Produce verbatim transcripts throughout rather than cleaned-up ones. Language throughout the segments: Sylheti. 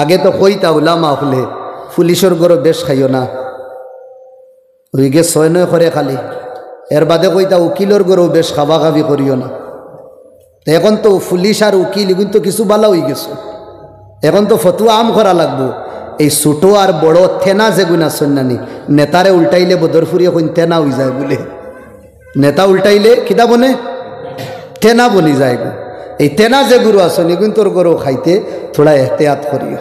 আগে তো কইতা উলামা অকলে, পুলিশর ঘরো বেশ খাইও না, অইগে ছয় নয় করে খালি। এর বাদে কইতা উকিলর ঘরো বেশ খাবাখাবি করিও না। তে এখন তো পুলিশ আর উকিল ইগুইন তো কিছু বালা অইগেছে। এখন তো ফতুয়া আম করা লাগবো। এই ছোট আর বড় তেনা যেগুইন আছইন না নি, নেতারে উল্টাইলে বদরপুরিয়ে কইন তেনা অইযায় বুলে। নেতা উল্টাইলে কিতা বনে? তেনা বনি যায় গো। এই তেনা যেগুইন আছইন, ইগুইনতর ঘরো খাইতে থুড়া এহতেয়াত করিও।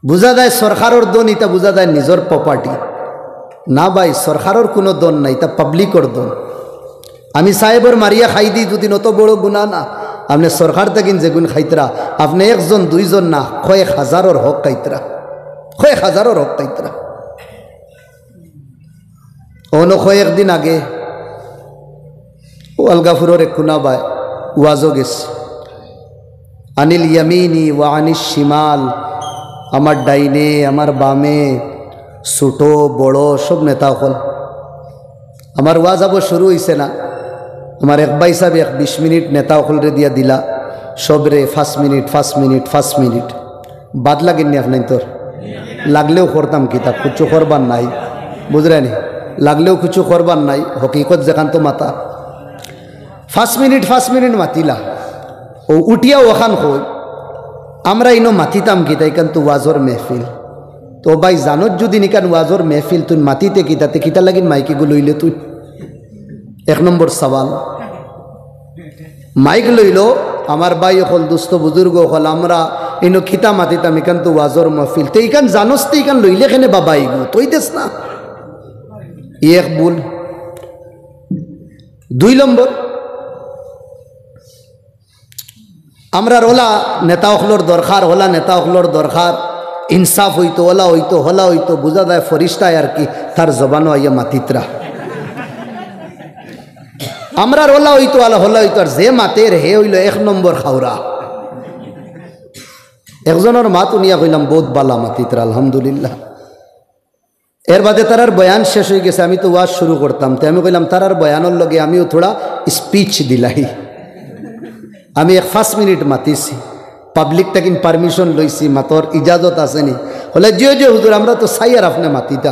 বুঝা যায় সরকারর ধন, ইতা বুঝা যায় নিজর property। না ভাই, সরকারর কুনু ধন না, ইতা পাবলিকর ধন। আমি সাহেবর মারিয়া খাই দি যুদি অত বড় গুনা না, আপনে সরকার থাকি যেগুইন খাইতরা, আপনে একজন দুইজন না, কয়েক হাজারর হক খাইতরা, কয়েক হাজারর হক খাইতরা। অনো কয়েকদিন আগে ও আলগাপুরর এক কুনা বায় ওয়াজো গেছে, আনিল ইয়ামিনি ওয়া আনিশ শিমাল, আমার ডাইনে, আমার বামে, ছোট বড় সব নেতা অকল। আমার ওয়াজ আবো শুরু অইছে না, আমার এক ভাইসাবে এক বিশ মিনিট নেতা অকলরে দিয়া দিলা, সবরে পাঁচ মিনিট, পাঁচ মিনিট, পাঁচ মিনিট। বাদ লাগের নি আপনাইনতর? লাগলেও করতাম কিতা, কুচ্ছু করবার নাই, বুঝরা নি? লাগলেও কুচ্ছু করবার নাই, হকিকত যেখান তো মাতা। পাঁচ মিনিট, পাঁচ মিনিট মাতিলা, ও উঠিয়া অখান কই, আমরা ইনো মাতিতাম কিতা, ইখান তো ওয়াজর মেহফিল। তো ভাই, জানোস যুদি ইখান ওয়াজর মেহফিল, তুই মাতিতে কিতা, তে কিতা লাগিন মাইক ইগু লইলে তুই? এক নম্বর সওয়াল। মাইক লইলো, আমার ভাই অকল, দুস্ত বুজুর্গ অকল, আমরা ইনো কিতা মাতিতাম, ইখান তো ওয়াজর মহফিল, তে ইখান জানোস তে ইখান লইলে কেনে বাবা ইগু, তুই দেস না। ই এক ভুল। দুই নম্বর, আমরার অলা নেতা অকলর দরকার, অলা নেতা অকলর দরকার, ইনসাফ অইতো, অলা অইতো, হলা অইতো, বুঝা যায় ফরিস্তায় আর কি তার জবানো আইয়া মাতিতরা। আমরার অলা অইতো, আলা হলা অইতো, আর যে মাতের হে অইলো এক নম্বর খাউরা। একজনর মাত হুনিয়া কইলাম, বউত বালা মাতিতরা, আলহামদুলিল্লাহ। এর বাদে তারার বয়ান শেষ অইগেছে, আমি তো ওয়াজ শুরু করতাম, তে আমি কইলাম, তারার বয়ানর লগে আমিও থুড়া speech দিলাই। আমি এক পাঁচ মিনিট মাতিছি, পাবলিক থাকি permission লইছি, মাতর ইজাজত আছে নি? কইলা, জি অয়, জি অয় হুজুর, আমরা তো চাইয়ার আপনে মাতিতা।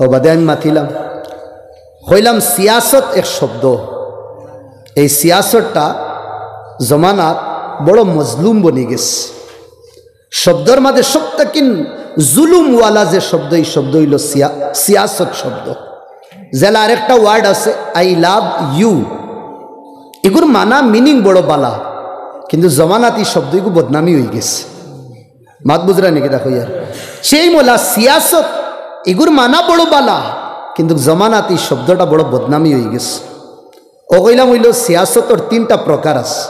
ও বাদে আমি মাতিলাম, কইলাম, সিয়াসত এক শব্দ, এই সিয়াসতটা জমানাত বড় মজলুম বনি গেছে। শব্দর মাঝে সব থাকি জুলুমওয়ালা যে শব্দ, ই শব্দ অইলো সিয়া-, সিয়াসত শব্দ। যেলা আরেকটা word আছে, I love you। ইগুর মানা, meaning বড় বালা, কিন্তু জমানাত ই শব্দ ইগু বদনামি অইগেছে। মাত বুঝরা নি কিতা কইয়ার? সেই মোলা সিয়াসত, ইগুর মানা বড় বালা, কিন্তু জমানাত ই শব্দটা বড় বদনামি অইগেছে। ও কইলাম অইলো সিয়াসতর তিনটা প্রকার আছে,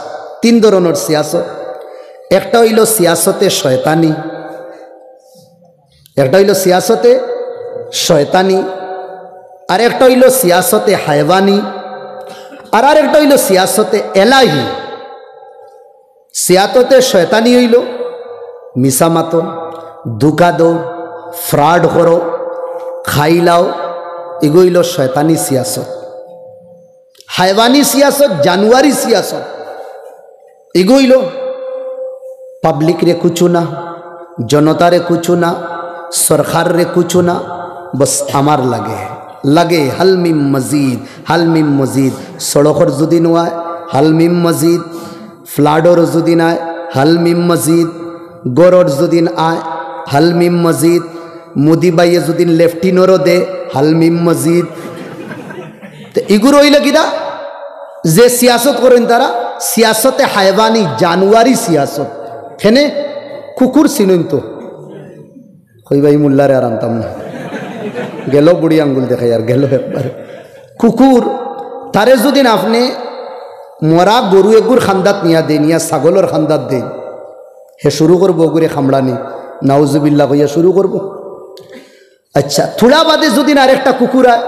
তিন ধরনর সিয়াসত। একটা অইলো সিয়াসতে শয়তানি, একটা অইলো সিয়াসতে শয়তানি, আর একটা অইলো সিয়াসতে হায়ওয়ানি, আর আরেকটা অইলো সিয়াসতে এলাহি। সিয়াসতে শয়তানি অইলো মিছা মাতো, ধুকা দেও, fraud করো, খাইলাও, ইগু অইলো শয়তানি সিয়াসত। হায়ওয়ানি সিয়াসত, জানুয়ারি সিয়াসত, ইগু অইলো পাবলিকরে কুচুনা, জনতারে কুচুনা, সরকাররে কুচুনা, বস আমার লাগে, লাগে হাল মিম মজিদ, হাল মিম মজিদ। সড়কর যুদি নায়, হাল মিম মজিদ, ফ্লাডর যুদি নায়, হাল মিম মজিদ, গরর যুদি আয়, হাল মিম মজিদ, মুদি ভাইয়ে যুদি লেফটিনরও দে, হাল মিম মজিদ। তে ইগুর অইলো কিতা? যে সিয়াসত করইন তারা, সিয়াসতে হায়ওয়ানি, জানুয়ারি সিয়াসত। হেনে কুকুর চিনইন তো। কইবা ই মোল্লারে আর আনতাম না। গেল বুড়ি আঙ্গুল দেখাইয়ার, গেল একবার। কুকুর, তারে যুদি আপনে মরা গরু এগুর খান্দাত নিয়া দেইন, ইয়া ছাগলর খান্দাত দেইন, হে শুরু করবো ওগুরে কামড়ানি, নাউজুবিল্লাহ কইয়া শুরু করবো। আচ্ছা, থুড়া বাদে যুদি আরেকটা কুকুর আয়,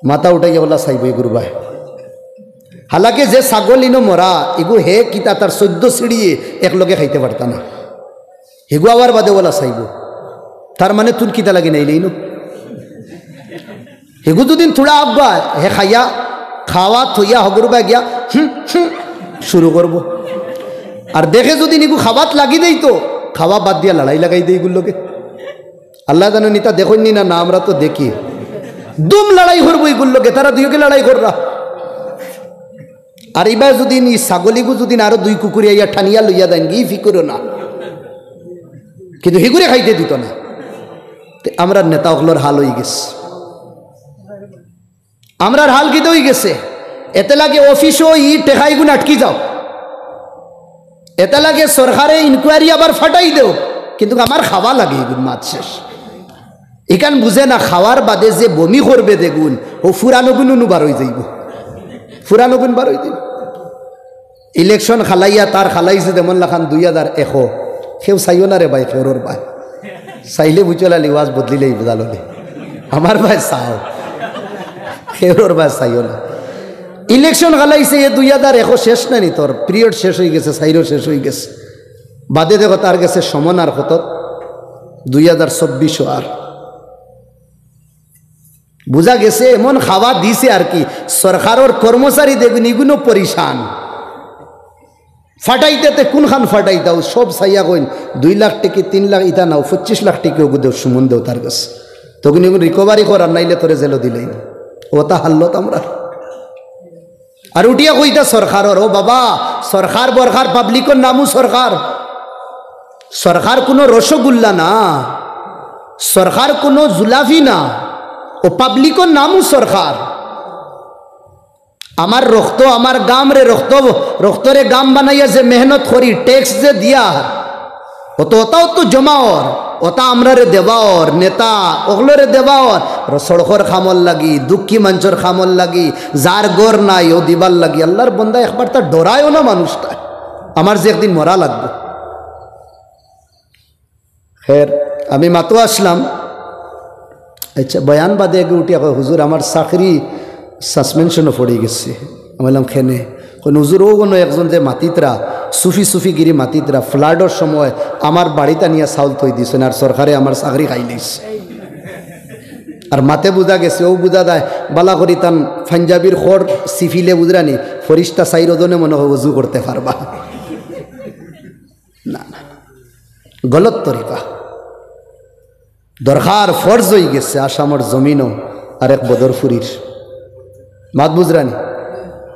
মাথা উঠাইয়া অলা চাইবো ইগুর বায়। হালাকে যে ছাগল ইনো মরা, ইগু হে কিতা তার চৈদ্দ সিঁড়িয়ে একলগে খাইতে পারতা না। হিগু আবার বাদে অলা চাইবো। তার মানে তুন কিতা লাগি নাইলে ইনো? হিগু যুদি থুড়া আব্বা, হে খাইয়া, খাওয়া থইয়া হগরুবা গিয়া, হুম, হুম, শুরু করবো। আর দেখে যুদি নিগু খাওয়াত লাগি দেইতো, খাওয়া বাদ দিয়া লড়াই লাগাই দেয় ইগুর লগে। আল্লায় জানইন ইতা দেখইন নি না, না আমরা তো দেখি। দুম লড়াই করবো ইগুর লগে, তারা দুইওগে লড়াই কররা। আর ইবায় যুদি নি ছাগল ইগু যুদি না আরো দুই কুকুরে আইয়া টানিয়া লইয়া যাইন গি, ফিকুরও না। কিন্তু হিগুরে খাইতে দিত না। তে আমরার নেতা অকলর হাল অইগেছে। আমরার হাল কিতা অইগেছে? এতে লাগে অফিসো ই টেকা ইগুন আটকি যাও, এতে লাগে সরকারে inquiry আবার ফাটাই দেও, কিন্তু আমার খাওয়া লাগে ইগুন মাত শেষ। ইখান বুঝে না, খাওয়ার বাদে যে বমি করবে যেগুন, ও ফুরানোগুন উনু বার অই যাইবো, ফুরানোগুন বার অই যাইবো। ইলেকশন খালাইয়া তার খালাইছে যেমন লাখান দুই হাজার একো। কেউ চাইও না রে ভাই, কেউরর ভাই। চাইলে বুঝলা লিওয়াজ বদলিলেই বুঝালো নি। আমার ভাই চাও, কেউরর ভাই চাইও না। ইলেকশন খালাইছে এ দুই হাজার একো শেষ না নি, তোর পিরিয়ড শেষ অই গেছে, চাইরও শেষ অই গেছে। বাদে দেখো তার গেছে সমন আর কত, দুই হাজার চব্বিশও আর। বুঝা গেছে এমন খাওয়া দিছে আর কি, সরকারর কর্মচারী দেখইন ইগুনও পরিশান। ফাটাইতে তে কুনখান ফাটাইতাও, সব চাইয়া কইন, দুই লাখ টেকি, তিন লাখ ইতা নাও, পঁচিশ লাখ টেকি ওগু দেও, সুমন দেও তার গেছে। তখন ইগুন recovery করার নাইলে তোরে জেলো দিলেই না। ওতা হাল্লত আমরার। আর উঠিয়া কইতা সরকারর, ও বাবা, সরকার বরকার, পাবলিকর নামও সরকার। সরকার কুনু রসগোল্লা না, সরকার কুনু জুলাফি না, ও পাবলিকর নামও সরকার। আমার রক্ত, আমার গামরে রক্ত, রক্তরে গাম বানাইয়া যে মেহনত করি, ট্যাক্স যে দিয়া, অত ওতাও তো জমাওর, ওতা আমরারে দেওয়াওর, নেতা অকলরে দেওয়াওর, র-, সড়কর কামর লাগি, দুঃখী মানষর কামর লাগি, যার ঘর নাই ও দিবার লাগি। আল্লার বন্দা একবার তা ডরায়ও না মানুষটা, আমার যে একদিন মরা লাগবো। খের, আমি মাতো আসলাম, আচ্ছা, বয়ান বাদে এগু উঠিয়া কয়, "হুজুর, আমার চাকরি suspension-ও পড়ি গেছে।" আমি বললাম, "কেনে?" কইন, "হুজুর, ও কুনু একজন যে মাতিতরা, সুফি সুফি গিরি মাতিতরা, flood-র সময় আমার বাড়িত আনিয়া চাউল থই দিছইন, আর সরকারে আমার চাকরি খাইলিছে।" আর মাতে বুঝা গেছে, ও বুঝা যায়, বালা করি তান পাঞ্জাবির খর সিফিলে বুঝরানি, ফরিস্তা চাইরজনে মনে হয় অজু করতে পারবা। না, না, গলত তরিকা। দরকার ফরজ অই গেছে আসামর জমিনো আরেক বদরপুরির। মাত বুঝরানি?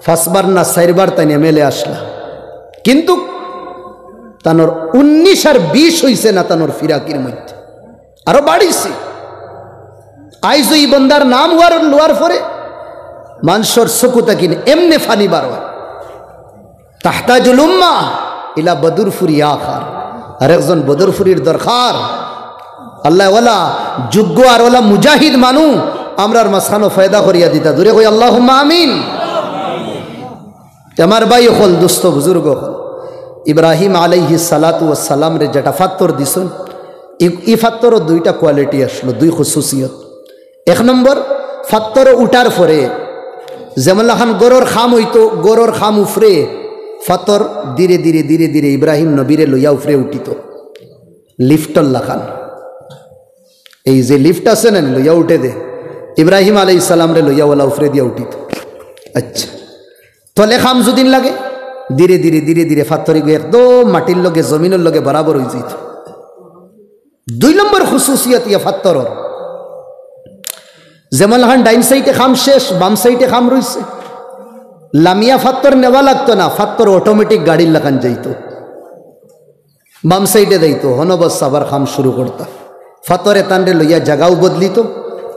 পাঁচবার না চাইরবার তাইন এমএলএ আসলা, কিন্তু তানর উনিশ আর বিশ অইছে না তানর ফিরাকির মধ্যে, আরো বাড়িছে। আইজ ই বন্দার নাম ওয়ার লওয়ার পরে মানষর চকু থাকিন এমনে ফানি বার অয়। তাহতাজুল উম্মাহ ইলা বদরপুরি আখার, আর একজন বদরপুরির দরকার। আল্লাহ ওয়ালা যোগ্য আর ওয়ালা মুজাহিদ মানু আমরার মাঝখানো পয়দা করিয়া দিতা। জোরে কই আল্লাহুম্মা আমিন। আমার ভাই অকল, দোস্ত বুজুর্গ অকল, ইব্রাহিম আলাইহিস সালাতু ওয়াস সালামরে যেটা ফাত্তর দিছইন, ই, ই ফাত্তরর দুইটা কোয়ালিটি আসলো, দুই খুসুসিয়ত। এক নম্বর, ফাত্তর উঠার পরে যেমন লাখান গরর খাম অইতো, গরর খাম উফরে, ফাত্তর ধীরে ধীরে ধীরে ধীরে ইব্রাহিম নবীরে লইয়া উফরে উঠিতো, লিফটর লাখান। এই যে লিফট আছে না, লইয়া উঠে দে, ইব্রাহিম আলাইহিস সালামরে লইয়া ওলা উফরে দিয়া উঠিতো। আচ্ছা, তলে খাম যুদিন লাগে, ধীরে ধীরে ধীরে ধীরে ফাত্তর ইগু একদম মাটির লগে, জমিনর লগে বরাবর অই যাইতো। দুই নম্বর খুসুসিয়ত ইয়া ফাত্তরর, যেমন লাখান ডাইন সাইডে খাম শেষ, বাম সাইডে খাম রইছে। লামিয়া ফাত্তর নেওয়া লাগতো না, ফাত্তর অটোমেটিক গাড়ির লাখান যাইতো, বাম সাইডে যাইতো, হনো বস আবার খাম শুরু করতা। ফাত্তরে তানরে লইয়া জাগাও বদলিতো,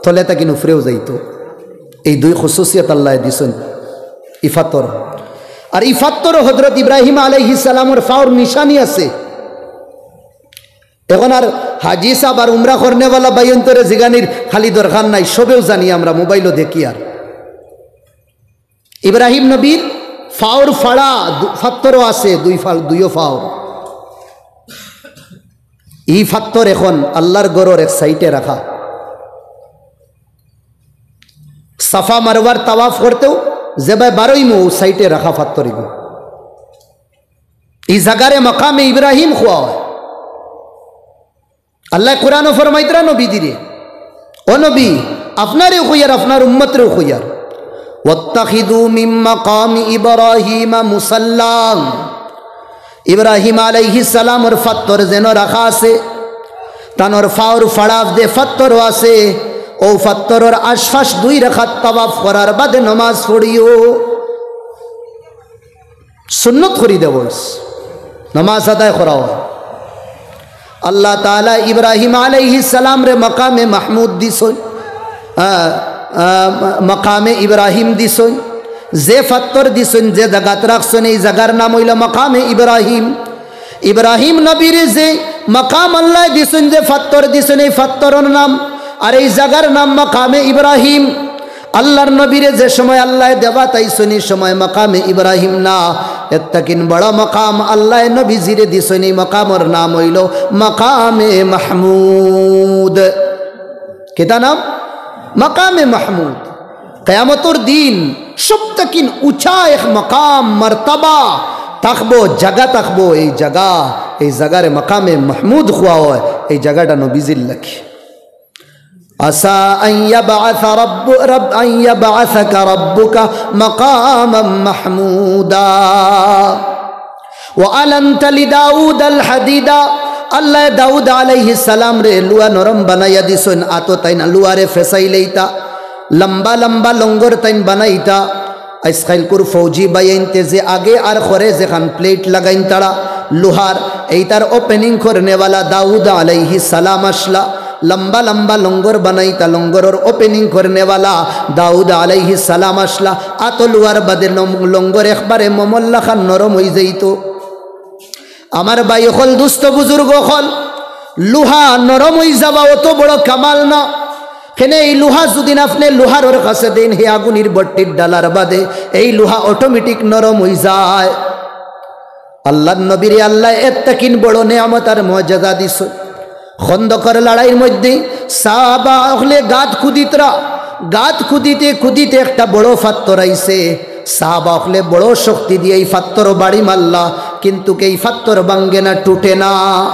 তলে থাকিন উফরেও যাইতো। এই দুই খুসুসিয়ত আল্লায় দিছইন ই ফাত্তর। আর ই ফাত্তর হযরত ইব্রাহিম আলাইহিস সালামর ফাওর নিশানি আছে। এখন আর হাজি সাব আর উমরা করনেওয়ালা ভাইয়ন্তরে জিগানির খালি দরকার নাই, সবেউ জানি আমরা, মোবাইলো দেখি। আর ইব্রাহিম নবীর ফাওর ফাড়া, দু-, ফাত্তরও আছে, দুই ফাল, দুইও ফাওর। ই ফাত্তর এখন আল্লার ঘরর এক সাইডে রাখা। সাফা মারওয়ার তাওয়াফ করতেউ যেবায় বারইমু, অউ সাইডে রাখা ফাত্তর ইগু। ই জাগারে মাকামে ইব্রাহিম কওয়া অয়। আল্লায় কোরআনো ফরমাইতরা নবীজিরে, "ও নবী, আপনারেউ কইয়ার, আপনার উম্মতরেউ কইয়ার, "ওয়াত্তাখিযু মিন মাকামি ইব্রাহিমা মুসাল্লা।" ইব্রাহিম আলাইহিস সালামর ফাত্তর যেন রাখা আছে, তানর ফাওর ফাড়াফ যে ফাত্তরও আছে, অউ ফাত্তরর আশপাশ দুই রাকাত তাওয়াফ করার বাদে নমাজ পড়িও। সুন্নত করি দেওয়া অইছে, নমাজ আদায় করা অয়। আল্লাহ তাআলা ইব্রাহিম আলাইহিস সালামরে মাকামে মাহমুদ দিছইন, আ, আ, মাকামে ইব্রাহিম দিছইন। যে ফাত্তর দিছইন, যে জাগাত রাখছইন, এই জাগার নাম অইলো মাকামে ইব্রাহিম। ইব্রাহিম নবীরে যে মাকাম আল্লায় দিছইন, যে ফাত্তর দিছইন, এই ফাত্তরর নাম আর এই জাগার নাম মাকামে ইব্রাহিম। আল্লার নবীরে যে সময় আল্লায় দেওয়াত আইছইন, ই সময় মাকামে ইব্রাহিম না, এর থাকিন বড় মাকাম আল্লায় নবীজিরে দিছইন, ই মাকামর নাম অইলো মাকামে মাহমুদ। কিতা নাম? মাকামে মাহমুদ। কিয়ামতর দিন সব থাকিন উচা এক মাকাম, মারতাবা থাকবো, জাগা থাকবো, এই জাগা, এই জাগারে মাকামে মাহমুদ কওয়া অয়, এই জাগাটা নবীজির লাগি। আসা আন ইয়াবআসা রাব্বু-, রাব-, আন ইয়াবআসাকা রাব্বুকা মাকামান মাহমুদা। ওয়া আলানতা লিদাউদাল হাদিদা। আল্লায় দাউদ আলাইহিস সালামরে লুহা নরম বানাইয়া দিছইন, আতো তাইন লুহারে ফেসাইলাইতা, লম্বা লম্বা লঙ্গর তাইন বানাইতা। আইজকাইলকুর ফৌজি ভাইয়াইন্তে যে আগে আর খরে যেখান plate লাগাইন তারা লুহার, এইটার opening করনেওয়ালা দাউদ আলাইহিস সালাম আছলা। লম্বা লম্বা লঙ্গর বানাইতা, লঙ্গরর opening করনেওয়ালা দাউদ আলাইহিস সালাম আছলা। আতো লুহার বাদে লম-, লঙ্গর একবারে মমর লাখান নরম অইযাইতো। আমার ভাই অকল, দুস্ত বুজুর্গ অকল, লুহা নরম অইযাওয়া অত বড় কামাল না। কেনে এই লুহা যুদিন আপনে লুহারর কাছে দেইন, হে আগুনির ভট্টির ডালার বাদে এই লুহা automatic নরম অইযায়। আল্লার নবীরে আল্লায় এর থাকিন বড় নেয়ামত আর মজেজা দিছইন। খন্দকর লড়াইর মধ্যে সাহাবা অকলে গাত খুদিতরা, গাত খুদিতে খুদিতে একটা বড় ফাত্তর আইছে। সাহাবা অকলে বড় শক্তি দিয়া এই ফাত্তর বাড়ি মারলা, কিন্তুক এই ফাত্তর ভাঙ্গে না, টুটে না।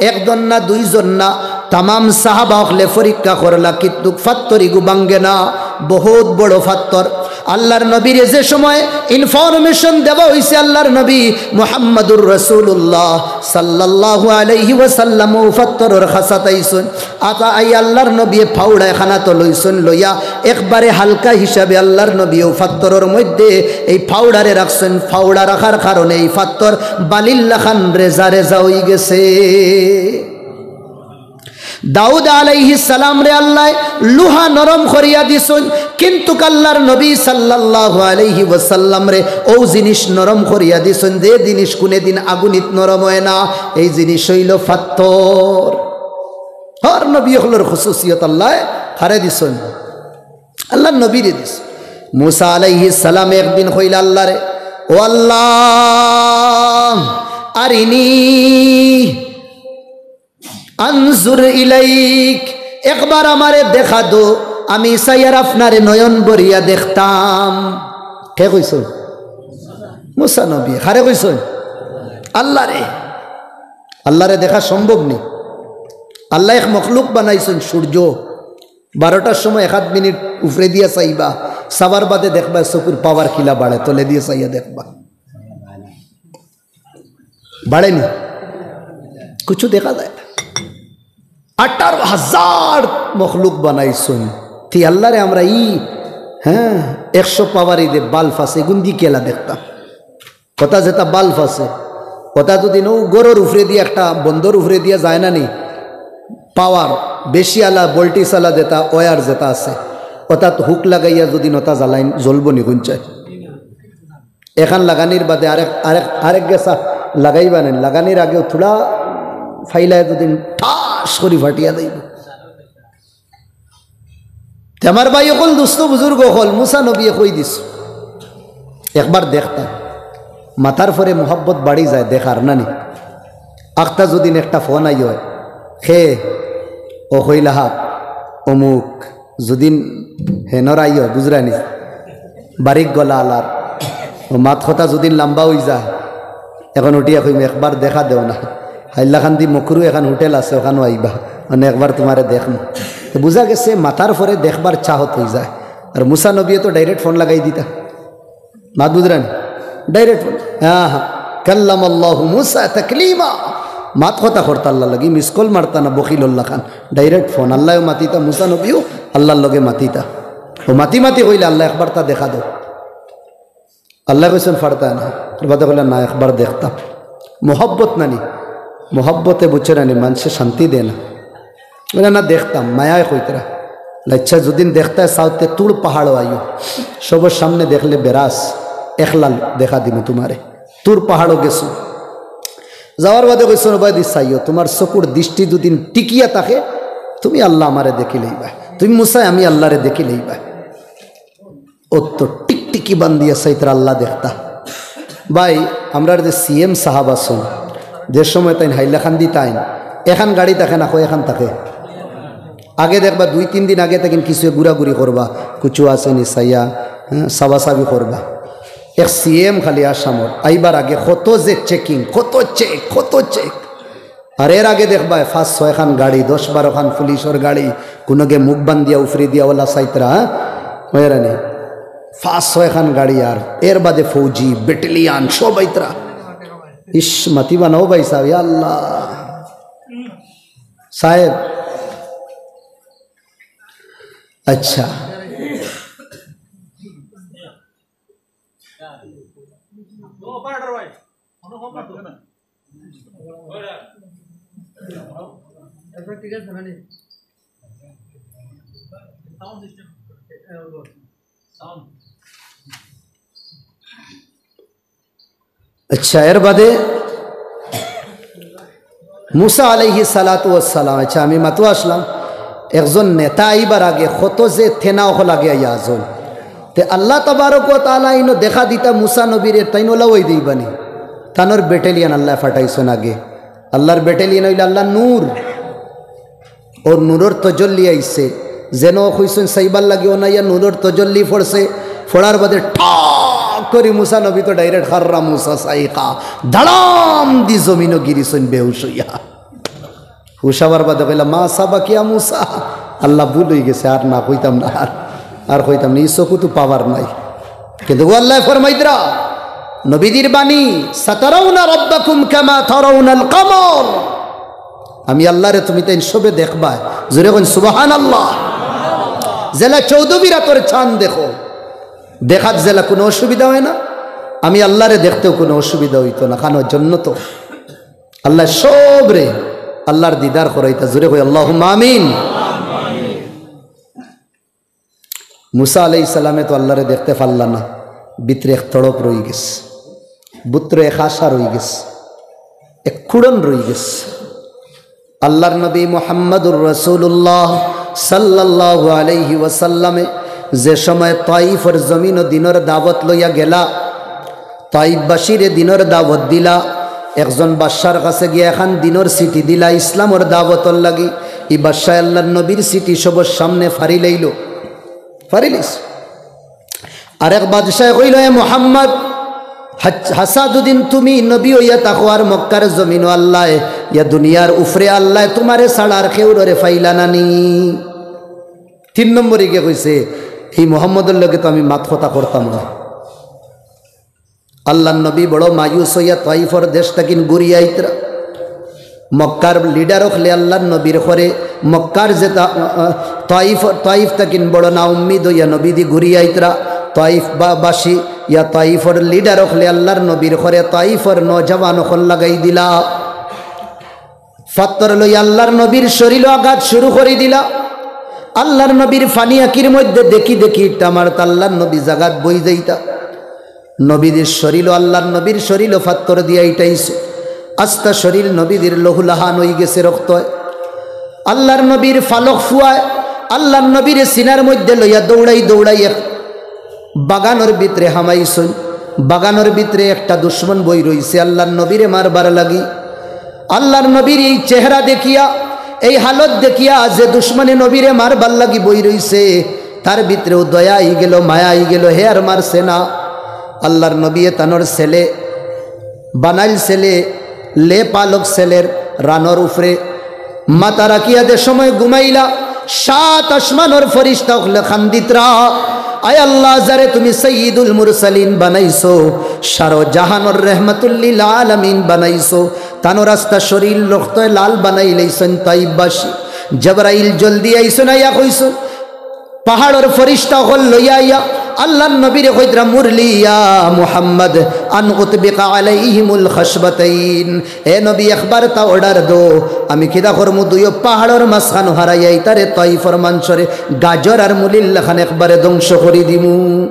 একজন না, দুইজন না, তামাম সাহাবা অকলে পরীক্ষা করলা, কিন্তুক ফাত্তর ইগু ভাঙ্গে না। বহুত বড় ফাত্তর। আল্লার নবীরে যে সময় information দেওয়া অইছে, আল্লার নবী মুহাম্মাদুর রাসূলুল্লাহ সাল্লাল্লাহু আলাইহি ওয়াসাল্লাম অউ ফাত্তরর কাছাত আইছইন। আতা আই আল্লার নবীয়ে ফাউড়া এখান আতো লইছইন, লইয়া একবারে হালকা হিসাবে আল্লার নবী অউ ফাত্তরর মধ্যে এই ফাউড়ারে রাখছইন। ফাউড়া রাখার কারণে এই ফাত্তর বালির লাখান রেজা রেজা অইগেছে। দাউদ আলাইহিস সালামরে আল্লায় লুহা নরম করিয়া দিছইন, কিন্তুক আল্লার নবী সাল্লাল্লাহু আলাইহি ওয়াসাল্লামরে অউ জিনিস নরম করিয়া দিছইন, যে জিনিস কুনেদিন আগুনিত নরম অয় না, এই জিনিস অইলো ফাত্তর। হর নবী অকলর খুসুসিয়ত আল্লায় কারে দিছইন? আল্লার নবীরে দিছইন। মুসা আলাইহিস সালাম একদিন কইলা আল্লারে, "ও আল্লাহ, আরিনি আনজুর ইলাইক, একবার আমারে দেখা দেও, আমি চাইয়ার আপনারে নয়ন ভরিয়া দেখতাম।" কে কইছইন? মুসা নবী। কারে কইছইন? আল্লারে। আল্লারে দেখা সম্ভব নি? আল্লায় এক মখলুক বানাইছইন সূর্য, বারোটার সময় এক আধ মিনিট উপরে দিয়া চাইবা, চাওয়ার বাদে দেখবা চকুর power কিলা বাড়ে, তলে দিয়া চাইয়া দেখবা। বাড়ে নি? কিছু দেখা যায় না। আঠারো হাজার মখলুক বানাইছইন। তে আল্লারে আমরা ই, হ্যাঁ, একশো power ই যে bulb আছে, এগুন দি কিলা দেখতাম। অতা যেতা bulb আছে, অতা যুদি নু ঘরর উপরে দিয়া, একটা বন্দর উপরে দিয়া যায় না নি, power বেশি আলা, voltage আলা যেতা, wire যেতা আছে, অতাত hook লাগাইয়া যুদি নতা জ্বালাইন, জ্বলবো নি কুনচাই? এখান লাগানির বাদে আরেক, আরেক, আরেক গেছা লাগাইবা নি, লাগানির আগেউ থুড়া ফাইলায় যুদি ঠাস করি ফাটিয়া যাইবো। তে আমার ভাই অকল, দুস্ত বুজুর্গ অকল, মুসা নবীয়ে কই দিছইন, একবার দেখতা। মাতার পরে মুহাব্বত বাড়ি যায়, দেখার না নি? আখতা যুদিন একটা ফোন আইয়, কে? ও কইলা হা, অমুক। যুদিন হেনর আইয়, বুঝরা নি? বারিক গলা আলার। ও মাত কথা যুদিন লাম্বা অইযায়, এখন উঠিয়া কইমু, "একবার দেখা দেও না।" হাইলাকান্দি মকরু এখান হোটেল আছে, অখানো আইবা, মানে একবার তুমারে দেখমু। তে বুঝা গেছে, মাতার পরে দেখবার চাহত অইযায়। আর মুসা নবীয়ে তো direct ফোন লাগাই দিতা। মাত বুঝরা নি? Direct phone. হ্যাঁ, হ্যাঁ। কাল্লামাল্লাহু মুসা তাকলিমা। মাত কথা করতা আল্লাহর লগে, miss call মারতা না, বখিল অর লাখান। Direct phone. আল্লায়ও মাতিতা, মুসা নবীও আল্লাহর লগে মাতিতা। ও মাতি মাতি কইলা, "আল্লাহ, একবার তা দেখা দেও।" আল্লায় কইছইন, "পারতায় না।" এর বাদে কইলা, "না, একবার দেখতাম।" মোহব্বত নানি, মোহব্বতে বুঝরা নি, মানষে শান্তি দেয় না। বলে, "না, দেখতাম, মায়ায় কইতরা।" বলে, "আচ্ছা, যুদিন দেখতায় চাও তে তুর পাহাড়ো আইও, সবর সামনে দেখলে বেরাস, একলা দেখা দিমু তুমারে।" তুর পাহাড়ো গেছো, যাওয়ার বাদে কইছইন, "ওবায়দি চাইও, তুমার চকুর দৃষ্টি যুদিন টিকিয়া থাকে, তুমি আল্লাহ আমারে দেখিলাইবায়, তুমি মুসায় আমি আল্লাহরে দেখিলাইবায়।" অত টিকটিকি বান্দিয়া চাইতরা আল্লাহ দেখতা। ভাই, আমরার যে সিএম সাহাব আছইন, যে সময় তাইন হাইলাকান্দি তাইন, এখান গাড়ি থাকে না, কয় এখান থাকে। আগে দেখবা, দুই তিন দিন আগে থাকি কিছু ঘুরাঘুরি করবা, কুচু আছে নি চাইয়া, হ্যাঁ, চাবাচাবি করবা। এক সিএম খালি আসামর, আইবার আগে কত যে চেকিং, কত চেক, কত চেক। আর এর আগে দেখবায়, পাঁচ ছয়খান গাড়ি, দশ বারোখান পুলিশর গাড়ি, কুনুগে মুখ বান্দিয়া উফরি দিয়া ওলা চাইতরা, হ্যাঁ? ওইরা নি। পাঁচ ছয়খান গাড়ি, আর এর বাদে ফৌজি, ব্যাটালিয়ন, সব আইতরা। ইস, মাতিবা না ও ভাই সাহেব, ইয়া আল্লাহ। সাহেব, আচ্ছা। আচ্ছা, এর বাদে মুসা আলাইহিস সালাতু ওয়াস সালাম, আচ্ছা, আমি মাতো আসলাম, একজন নেতা আইবার আগে কত যে তেনা অকল আগে আইয়া আছইন। তে আল্লাহ তাবারক ওয়া তাআলা ইনো দেখা দিতা মুসা নবীরে, তাইন ওলা ওই দিবানি। তানর ব্যাটালিয়ন আল্লায় পাঠাইছইন আগে। আল্লাহর ব্যাটালিয়ন অইলো আল্লাহর নূর। অউ নূরর তজল্লি আইছে। যেন কইছইন চাইবার লাগি, অনাইয়া নূরর তজল্লি পড়ছে। পড়ার বাদে ঠাক করি মুসা নবী তো direct খাররা মুসা সাইকা। দাড়াম দি জমিনো গিরিছইন বেহুশ অইয়া। হুশ আবার বাদে কইলা, "মা আসাবাকা ইয়া মুসা।" আল্লাহ, ভুল অইগেছে, আর না কইতাম না, আর, আর কইতাম না, ই চকুত পাওয়ার নাই। কিন্তু গো আল্লায় ফরমাইতরা, নবীজির বাণী, "সাতারাউনা রাব্বাকুম কামা তারাউনাল কামার।" আমি আল্লাহরে তুমি তাইন সবে দেখবায়। জোরে কইন, "সুবহানাল্লাহ।" যেলা চৌদ্দ বিরাতর চান দেখো, দেখাত যেলা কুনু অসুবিধা অয় না, আমি আল্লাহরে দেখতেও কুনু অসুবিধা অইতো না, কারণ জন্নত। আল্লায় সবরে আল্লাহর দিদার করাইতা। জোরে কই, "আল্লাহুম্মা আমিন।" মুসা আলাইহিস সালামে তো আল্লাহরে দেখতে পারলা না, ভিতরে এক তড়প রইগেছে, ভিতরে এক আশা রইগেছে, এক কুড়ন রইগেছে। আল্লাহর নবী মুহাম্মাদুর রাসূলুল্লাহ সাল্লাল্লাহু আলাইহি ওয়াসাল্লামে যে সময় তাইফর জমিনো দিনর দাওয়াত লইয়া গেলা, তাইফবাসীরে দিনর দাওয়াত দিলা, একজন বাদশার কাছে গিয়া এখান দিনর চিঠি দিলা ইসলামর দাওয়াতর লাগি। ই বাদশায় আল্লাহর নবীর চিঠি সবর সামনে ফাড়ি লইলো, ফাড়ি লইছে। আরেক বাদশায় কইলো, "এ মুহাম্মদ, হাছ-, হাছা যুদিন তুমি নবী অইয়া থাকো আর মক্কার জমিনো আল্লায়, ইয়া দুনিয়ার উফরে আল্লায় তুমারে ছাড়া আর কেউররে পাইলা না নি।" তিন নম্বরে গিয়া কইছে, "এই মুহাম্মদর লগে তো আমি মাত কথা করতাম না।" আল্লাহর নবী বড় মায়ুস অইয়া তাইফর দেশ থাকিন ঘুরিয়া আইতরা। মক্কার লিডার অকলে আল্লাহর নবীর ঘরে, মক্কার যেতা, আ, আ, তাইফ, তাইফ থাকিন বড় নাউম্মিদ অইয়া নবীজি ঘুরিয়া আইতরা। তাইফ বা-, বাসী ইয়া তাইফর লিডার অকলে আল্লাহর নবীর ঘরে তাইফর নওজওয়ান অকল লাগাই দিলা। ফাত্তর লইয়া আল্লাহর নবীর শরীলো আঘাত শুরু করি দিলা। আল্লাহর নবীর ফানি আঁকির মধ্যে দেখি দেখি ইটা মারতা, আল্লাহর নবী জাগাত বই যাইতা। নবীজির শরীলো, আল্লাহর নবীর শরীলো ফাত্তর দিয়া ইটাইছে। আস্তা শরীল নবীজির লহুলাহান অইগেছে রক্তয়। আল্লাহর নবীর ফালক ফুয়ায় আল্লাহর নবীরে সিনার মধ্যে লইয়া দৌড়াই দৌড়াই এক বাগানর ভিতরে হামাইছইন। বাগানর ভিতরে একটা দুশমন বই রইছে আল্লাহর নবীরে মারবার লাগি। আল্লাহর নবীর এই চেহারা দেখিয়া, এই হালত দেখিয়া যে দুশমনে নবীরে মারবার লাগি বই রইছে, তার ভিতরেও দয়া আইগেলো, মায়া আইগেলো, হে আর মারছে না। আল্লাহর নবীয়ে তানর ছেলে বানাইল, ছেলে লে পালক ছেলের রানর উফরে মাথা রাখিয়া যে সময় ঘুমাইলা, সাত আসমানর ফিরিস্তা অকলে কান্দিতরা, আয় আল্লাহ, যারে তুমি সাইয়্যিদুল মুরসালিন বানাইছো, সারো জাহানর রহমাতুল্লিল আলামিন বানাইছো, তান রাস্তা শরীর রক্তে লাল বানাইলাইছইন তাইফবাসী। জবরাইল জলদি আইছইন, আইয়া কইছইন, পাহাড়র ফিরিস্তা অকল লইয়া আইয়া আল্লাহর নবীরে কইতরা, মুরলি ইয়া মুহাম্মদ আন উতবিকা আলাইহিমুল খাসবাতাইন। এ নবী, একবার তা অর্ডার দেও, আমি কিতা করমু, দুইও পাহাড়র মাঝখান হারাইয়া ইতারে তাইফর মানষরে গাজর আর মুলির লাখান একবারে ধ্বংস করি দিমু।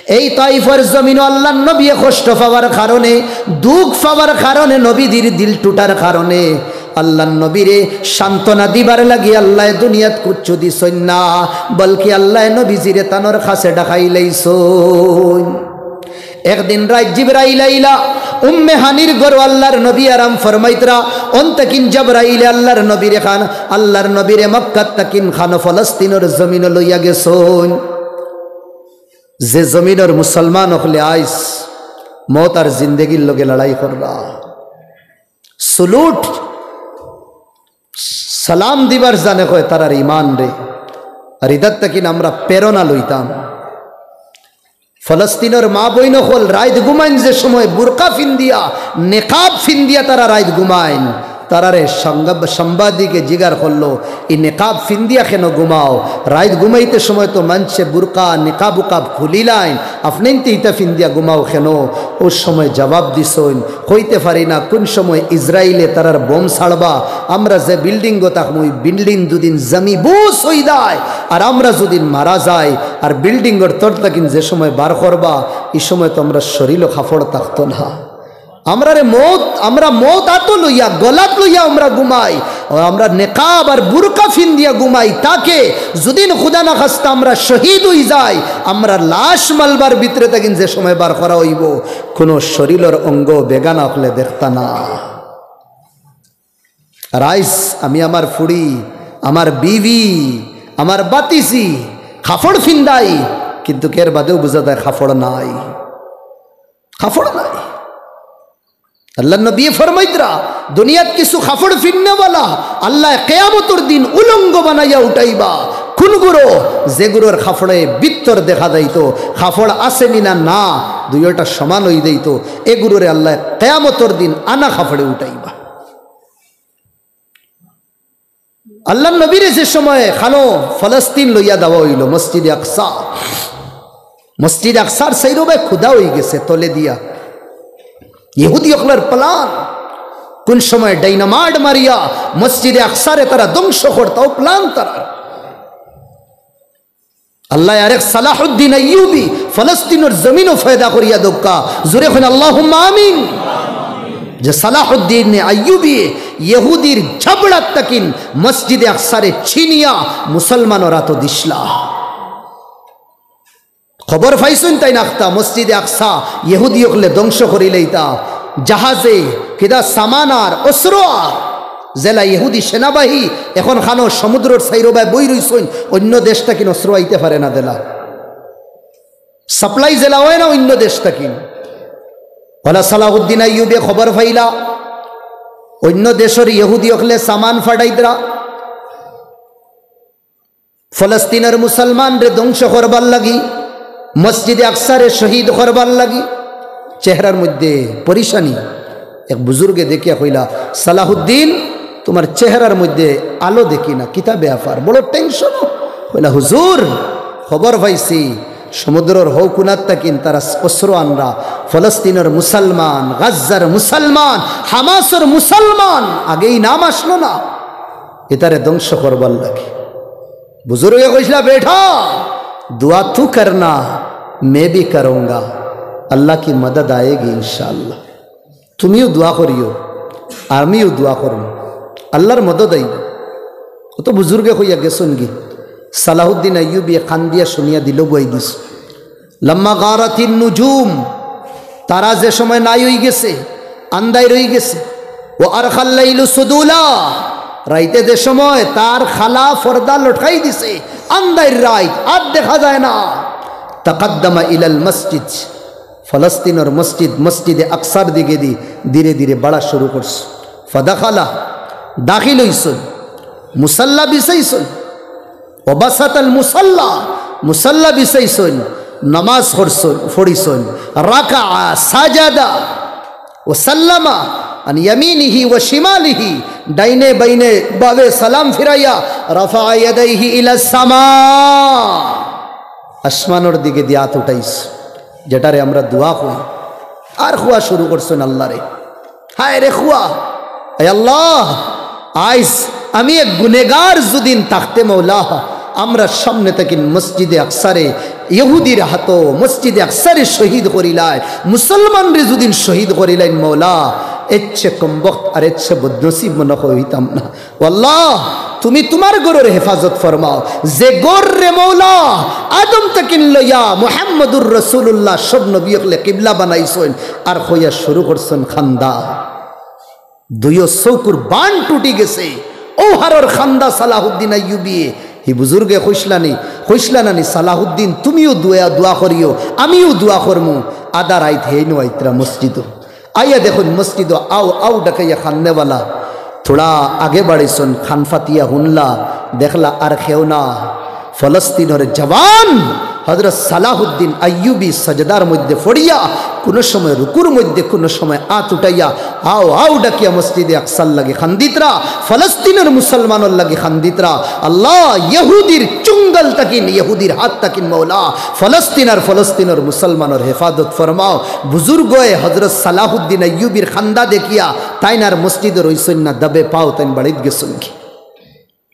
এই তাইফর জমিনো আল্লাহর নবীয়ে কষ্ট পাওয়ার কারণে, দুঃখ পাওয়ার কারণে, নবীজির দিল টুটার কারণে আল্লাহর নবীরে সান্ত্বনা দিবার লাগি আল্লায় দুনিয়াত কুচ্ছু দিছইন না, বলকি আল্লায় নবীজিরে তানর কাছে ডাকাইলাইছইন। একদিন রাইত জিবরাইল আইলা, উম্মে হানির ঘরো আল্লাহর নবী আরাম ফরমাইতরা, অন তাকিন জবরাইলে আল্লাহর নবীরে খান, আল্লাহর নবীরে মক্কাত তাকিন খানো ফলস্তিনর জমিনো লইয়া গেছইন। যে জমিনর মুসলমান অকলে আইজ মউত আর জিন্দেগির লগে লড়াই কররা, সুলুট সালাম দিবার জানে কয় তারার ইমান রে। আর ইদার তাকিন আমরা প্রেরণা লইতাম। ফলস্তিনর মা বইন অকল রাইত ঘুমাইন যে সময় বুরকা ফিন্দিয়া, নেকাব ফিন্দিয়া তারা রাইত ঘুমাইন। তারারে সাংবাদিকে জিগার করলো, "ই নেকাব ফিন্দিয়া কেন ঘুমাও? রাইত ঘুমাইতে সময় তো মানষে বুরকা নেকাব উকাব খুলিলাইন, আপনেইন্তে ইতা ফিন্দিয়া ঘুমাও কেন?" অউ সময় জবাব দিছইন, কইতে পারি না কুন সময় ইসরাইলে তারার বোম ছাড়বা। আমরা যে বিল্ডিংও থাকমু, ই বিল্ডিং যুদিন জমি বুস অইযায় আর আমরা যুদিন মারা যাই, আর বিল্ডিংর তল তাকিন যে সময় বার করবা, ই সময় তো আমরার শরীলো কাপড় থাকতো না। আমরারে মউত, আমরা মউত আতো লইয়া, গলাত লইয়া আমরা ঘুমাই, আর আমরা নেকাব আর বুরকা ফিন্দিয়া ঘুমাই। তাকে যুদিন খুদা না খাস্তা আমরা শহীদ অইযাই, আমরার লাশ মালবার ভিতরে তাকিন যে সময় বার করা অইবো, কুনু শরীলর অঙ্গ বেগানা অকলে দেখতা না। আর আইজ আমি আমার ফুড়ি, আমার বিবি, আমার বাতিজি কাপড় ফিন্দাই, কিন্তু এর বাদেও বুঝা যায় কাপড় নাই, কাপড় নাই। আল্লাহর নবী ফরমাইতরা, দুনিয়াত কিছু কাপড় ফিন্নেওয়ালা আল্লায় কিয়ামতর দিন উলঙ্গ বানাইয়া উঠাইবা। কুনগুরে? যেগুরর কাপড়ে ভিতর দেখা যাইতো, কাপড় আছে নি না, না, দুইওটা সমান অই যাইতো, এগুররে আল্লায় কিয়ামতর দিন আনা কাপড়ে উঠাইবা। আল্লাহর নবীরে যে সময় খানো ফলস্তিন লইয়া দেওয়া অইলো, মসজিদে আকসা, মসজিদে আকসার চাইরোবায় খুদা অই গেছে তলে দিয়া। ইহুদি অকলর প্ল্যান, কুন সময় ডাইনামাইট মারিয়া মসজিদে আকসারে তারা ধ্বংস করতা, অউ প্ল্যান তারার। আল্লায় আরেক সালাহুদ্দিন আইয়ুবী ফলস্তিনর জমিনো পয়দা করিয়া দেউক্কা। জোরে কইন আল্লাহুম্মা আমিন। যে সালাহুদ্দিন আইয়ুবীয়ে ইহুদির জাবড়াত তাকিন মসজিদে আকসারে ছিনিয়া মুসলমানর আতো দিছলা। খবর পাইছইন তাইন আখতা মসজিদে আকসা ইহুদি অকলে ধ্বংস করিলাইতা। জাহাজে কিতা সামান আর অস্ত্র আর যেলা ইহুদি সেনাবাহিনী অখন খানো সমুদ্রর চাইরোবায় বই রইছইন, অইন্য দেশ তাকিন অস্ত্র আইতে পারে না যেলা। সাপ্লাই যেলা অয় না অইন্য দেশ তাকিন। অলা সালাহুদ্দিন আইয়ুবে খবর পাইলা, অইন্য দেশর ইহুদি অকলে সামান ফাটাইতরা। ফলস্তিনর মুসলমানরে ধ্বংস করবার লাগি, মসজিদে আকসারে শহীদ করবার লাগি। চেহারার মধ্যে পরিশানি। এক বুজুর্গে দেখিয়া কইলা, "সালাহুদ্দিন, তুমার চেহারার মধ্যে আলো দেখি না, কিতা বেয়াপার? বড় টেনশন।" কইলা, "হুজুর, খবর পাইছি, সমুদ্রর হউ কুনাত তাকিন তারা অস্ত্র আনরা, ফলস্তিনর মুসলমান, গাজ্জার মুসলমান, হামাসর মুসলমান, আগেই নাম আসলো না, ইতারে ধ্বংস করবার লাগি।" বুজুর্গে কইছলা, "বেটা, দুয়া তু করনা, মে ভি করুঙ্গা, আল্লাহ কি মদদ আয়েগি ইনশাআল্লাহ। তুমিও দোয়া করিও, আমিও দোয়া করমু, আল্লাহর মদদ আইবো।" কত বুজুর্গে কইয়া গেছইন গি। সালাহুদ্দিন আইয়ুবীয়ে কান্দিয়া শুনিয়া দিল বুয়াই দিছইন। লাম্মা গারাতিন নুজুম, তারা যে সময় নাই অই গেছে, আন্দাইর অই গেছে। ওয়া আরখাল লাইলু সুদুলা, রাইতে যে সময় তার কালা পর্দা লটকাই দিছে, আন্দাইর রাইত, আর দেখা যায় না। তাকাদ্দামা ইলাল মসজিদ, ফলস্তিনর মসজিদ, মসজিদে আকসার দিকেদি ধীরে ধীরে বাড়া শুরু করছে। ফাদাখালা, দাখিল অইছইন, মুসাল্লা বিছাইছইন। ওয়াবাসাতাল মুসাল্লা, মুসাল্লা বিছাইছইন, নামাজ পড়ছইন, পড়িছইন, রাকাআ, সাজাদা, ওয়া সাল্লামা আন ইয়ামিনিহি ওয়া শিমালিহি, ডাইনে বাইনে বামে সালাম ফিরাইয়া, রাফাআ ইয়াদাইহি ইলা সামা, আসমানর দিকে দিয়া আত উঠাইছ, যেটারে আমরা দোয়া কই, আর কওয়া শুরু করছইন আল্লারে, হায় রে কওয়া, আয় আল্লাহ, আইজ আমি এক গুনেগার যুদিন থাকতে মওলা, আমরার সামনে থাকি মসজিদে আকসারে ইহুদির হাতো মসজিদে আকসারে শহীদ করিলায়, মুসলমানরে যুদিন শহীদ করিলাইন মওলা, এর চেয়ে কমবখত আর এর চেয়ে বদনসিব মনে হয় অইতাম না। ও আল্লাহ, তুমি তুমার ঘরর হেফাজত ফরমাও, যে ঘররে মওলা আদম থাকি লইয়া মুহাম্মদুর রাসূলুল্লাহ সব নবী অকলে কিবলা বানাইছইন, আর কইয়া শুরু করছইন কান্দা। দুইও চউখর বান টুটি গেছে। অউ হারর কান্দা সালাহুদ্দিন আইয়ুবিয়ে। হি বুজুর্গে কইছলা নি, কইছলা না নি, "সালাহুদ্দিন, তুমিও দোয়া, দোয়া করিও, আমিও দোয়া করমু।" আধা রাইত হেইনও আইতরা মসজিদো। আইয়া দেখইন মসজিদো আউ আউ ডাকাইয়া কান্দেওয়ালা। থুড়া আগে বাড়িছইন, কান পাতিয়া হুনলা, দেখলা আর কেউ না। ফলস্তিনর জওয়ান হযরত সালাহুদ্দিন আইয়ুবী সজদার মধ্যে পড়িয়া, কুনু সময় রুকুর মধ্যে, কুনু সময় আত উঠাইয়া আউ আউ ডাকিয়া মসজিদে আকসার লাগি কান্দিতরা, ফলস্তিনর মুসলমানর লাগি কান্দিতরা। আল্লাহ, ইহুদির চুঙ্গল থাকি, ইহুদির হাত থাকি মওলা, ফলস্তিন আর ফলস্তিনর মুসলমানর হেফাজত ফরমাও। বুজুর্গয়ে হযরত সালাহুদ্দিন আইয়ুবীর কান্দা দেখিয়া তাইন আর মসজিদো রইছইন না, দাবে পাও তাইন বাড়িত গেছইন গি।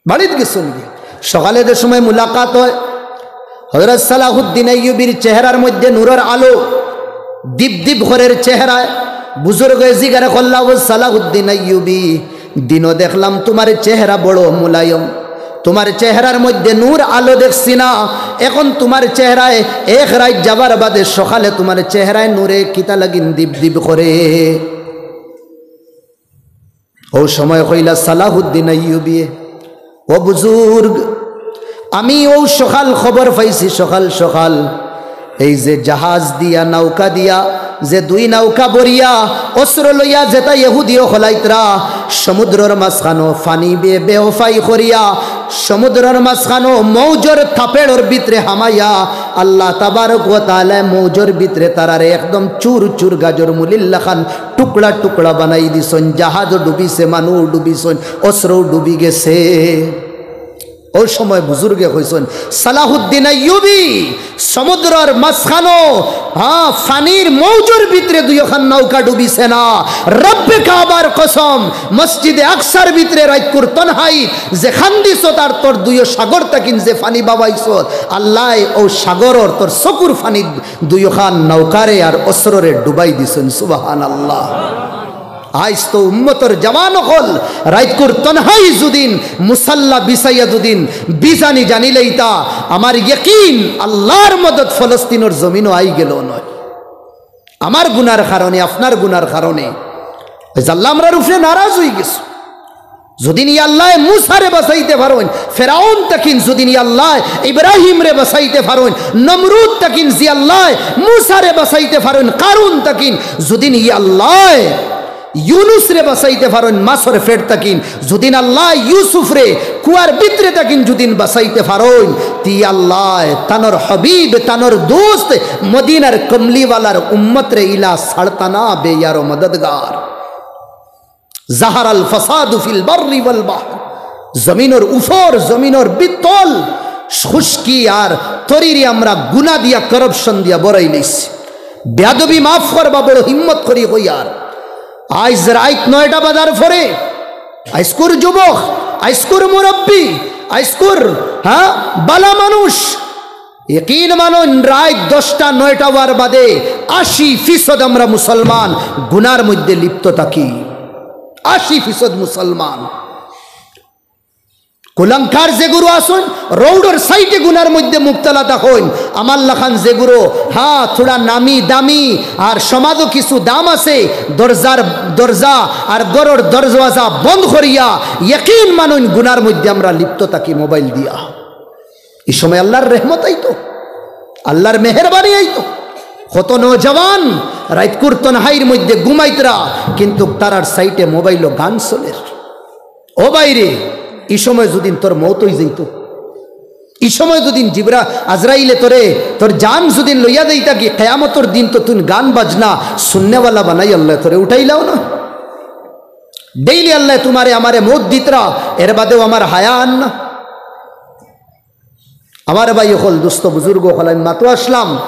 বাড়িত গেছইন গি। সকালে যে সময় মুলাকাত হয়, হযরত সালাহুদ্দিন আইয়ুবীর চেহারার মধ্যে নূরর আলো, দীপ দীপ করের চেহারায়। বুজুর্গয়ে জিগার করলা, "ও সালাহুদ্দিন আইয়ুবী, দিনো দেখলাম তুমার চেহারা বড় মুলায়ম, তুমার চেহারার মধ্যে নূর আলো দেখছি না, এখন তুমার চেহারায় এক রাইত যাবার বাদে সকালে তুমার চেহারায় নূরে কিতা লাগিন দীপ দীপ করে?" অউ সময় কইলা সালাহুদ্দিন আইয়ুবীয়ে, "ও বুজুর্গ, আমি অউ সকাল খবর পাইছি, সকাল সকাল এই যে জাহাজ দিয়া, নৌকা দিয়া, যে দুই নৌকা ভরিয়া, অস্ত্র লইয়া যেতা ইহুদি অকল আইতরা, সমুদ্রর মাঝখানো পানি বে-, বেওফাই করিয়া, সমুদ্রর মাঝখানো মৌজর থাপেড়র ভিতরে হামাইয়া, আল্লাহ তাবারক ওয়া তাআলায় মৌজর ভিতরে তারারে একদম চুর চুর গাজর মুলির লাখান টুকরা টুকরা বানাই দিছইন, জাহাজও ডুবিছে, মানুষ ডুবিছইন, অস্ত্রও ডুবি গেছে।" অউ সময় বুজুর্গে কইছইন, "সালাহুদ্দিন আইয়ুবী, সমুদ্রর মাঝখানো, হ্যাঁ, পানির মৌজর ভিতরে দুইওখান নৌকা ডুবিছে না। রব্বে কাবার কসম, মসজিদে আকসার ভিতরে রাইতকুর তনহাই যে কান্দিছত আর তোর দুইও সাগর থাকিন যে পানি বাবাইছত, আল্লায় অউ সাগরর তোর চকুর পানিত দুইওখান নৌকারে আর অস্ত্ররে ডুবাই দিছইন।" সুবহানাল্লাহ। আইজ তো উম্মতর জওয়ান অকল রাইতকুর তনহাই যুদিন মুসাল্লা বিছাইয়া যুদিন বিজানি জানিলেইতা, আমার ইয়াকিন আল্লাহর মদদ ফলস্তিনর জমিনো আই গেল নয়। আমার গুনার কারণে, আপনার গুনার কারণে আইজ আল্লাহ আমরার উপরে নারাজ অই গেছে। যুদিন ই আল্লায় মুসারে বাঁচাইতে পারইন ফেরাউন থাকিন, যুদিন ই আল্লায় ইব্রাহিমরে বাঁচাইতে পারইন নমরুদ থাকিন, জি আল্লায় মুসারে বাঁচাইতে পারইন কারুন থাকিন, যুদিন ই আল্লায় ইউনুসরে বাঁচাইতে পারইন মাছর পেট থাকিন, যুদিন আল্লায় ইউসুফরে কুয়ার ভিতরে থাকিন যুদিন বাঁচাইতে পারইন, তি আল্লায় তানর হাবিব, তানর দোস্ত, মদিনার কমলিওয়ালার উম্মতরে ইলা ছাড়তা না বে ইয়ারো মদদগার। জাহারাল ফাসাদু ফিল বাররি ওয়াল বাহর। জমিনর উপর, জমিনর ভিতল, খুশকি আর তরিরে আমরা গুনা দিয়া, corruption দিয়া ভরাই লইছি। বেয়াদবি মাফ করবা, বড় হিম্মত করি কইয়ার। আইজ রাইত নয়টা বাজার পরে আইজকুর যুবক, আইজকুর মুরব্বি, আইজকুর, হ্যাঁ, বালা মানুষ, ইয়াকিন মানইন, রাইত দশটা নয়টা অওয়ার বাদে আশি ফিসদ আমরা মুসলমান গুনার মধ্যে লিপ্ত থাকি। আশি ফিসদ মুসলমান। কুলাঙ্কার যেগুরু আছইন, রোডর সাইডে গুনার মধ্যে মুবতালা থাকইন। আমার লাখান যেগুরু, হ্যাঁ, থুড়া নামি দামি আর সমাজো কিছু দাম আছে, দরজার দরজা আর ঘরর দরওয়াজা বন্ধ করিয়া, ইয়াকিন মানইন গুনার মধ্যে আমরা লিপ্ত থাকি মোবাইল দিয়া। ই সময় আল্লাহর রহমত আইতো, আল্লাহর মেহেরবানি আইতো। কত নওজওয়ান রাইতকুর তনহাইর মধ্যে ঘুমাইতরা, কিন্তু তারার সাইডে মোবাইলো গান চলের। ও ভাইরে, ই সময় যুদিন তোর মউত অই যাইতো, ই সময় যুদি জিবরা-, আজরাইলে তোরে, তোর জান যুদি লইয়া দেইতা কি, কিয়ামতর দিন তো তুই গান বাজনা শুননেওয়ালা বানাই আল্লায় তোরে উঠাইলাও না। ডেইলি আল্লায় তুমারে আমারে মউত দিতরা, এর বাদেও আমার হায়া আন না। আমার ভাই অকল, দোস্ত, বুজুর্গ অকল, আমি মাতো আসলাম।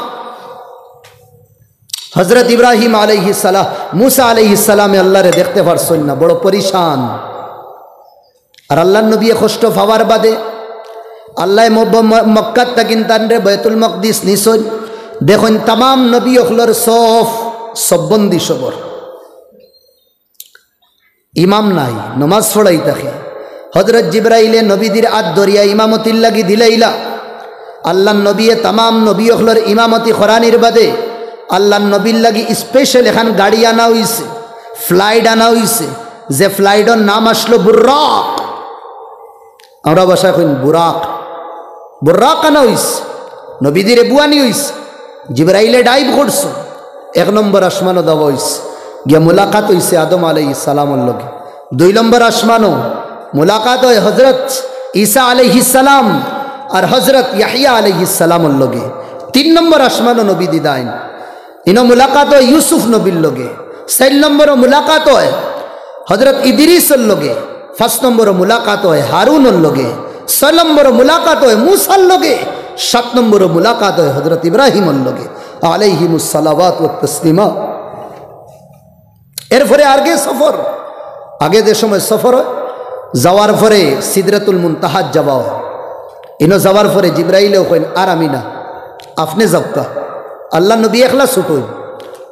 হজরত ইব্রাহিম আলাইহিস সালাম, মুসা আলাইহিস সালামে আল্লারে দেখতে পারছইন না, বড় পরিশান। আর আল্লার নবীয়ে কষ্ট পাওয়ার বাদে আল্লায় ম-, ম-, মক্কাত থাকিন তানরে বায়তুল মকদিস নিছইন। দেখইন তামাম নবী অকলর সফ, সফবন্দি সবর। ইমাম নাই, নমাজ পড়াই থাকে। হজরত জিব্রাইলে নবীজির আত ধরিয়া ইমামতির লাগি দিলাইলা। আল্লার নবীয়ে তামাম নবী অকলর ইমামতি করানির বাদে আল্লার নবীর লাগি স্পেশাল এখান গাড়ি আনা অইছে, ফ্লাইট আনা অইছে, যে ফ্লাইটর নাম আসলো বুরাক। আমরা ভাষায় কইন বুরাক। বুরাক আনা অইছে, নবীজিরে বুয়ানি অইছে, জিব্রাইলে ডাইভ করছে, এক নম্বর আসমানো দেওয়া অইছে, গিয়া মুলাকাত অইছে আদম আলাইহিস সালামর লগে। দুই নম্বর আসমানো মুলাকাত অয় হজরত ঈসা আলাইহিস সালাম আর হজরত ইয়াহিয়া আলাইহিস সালামর লগে। তিন নম্বর আসমানো নবীজি দাইন, ইনো মুলাকাত অয় ইউসুফ নবীর লগে। চাইর নম্বরো মুলাকাত অয় হজরত ইদ্রিসর লগে। পাঁচ নম্বরো মুলাকাত অয় হারুনর লগে। ছয় নম্বরো মুলাকাত অয় মুসার লগে। সাত নম্বরো মুলাকাত অয় হজরত ইব্রাহিমর লগে, আলাইহিমুস সালাওয়াত ওয়াত তাসলিমা। এরপরে আগে সফর, আগে যে সময় সফর অয়, যাওয়ার পরে সিদরাতুল মুনতাহাত যাওয়া অয়। ইনো যাওয়ার পরে জিব্রাইলেও কইন, "আর আমি না, আপনে যাউক্কা।" আল্লার নবী একলা ছুটইন,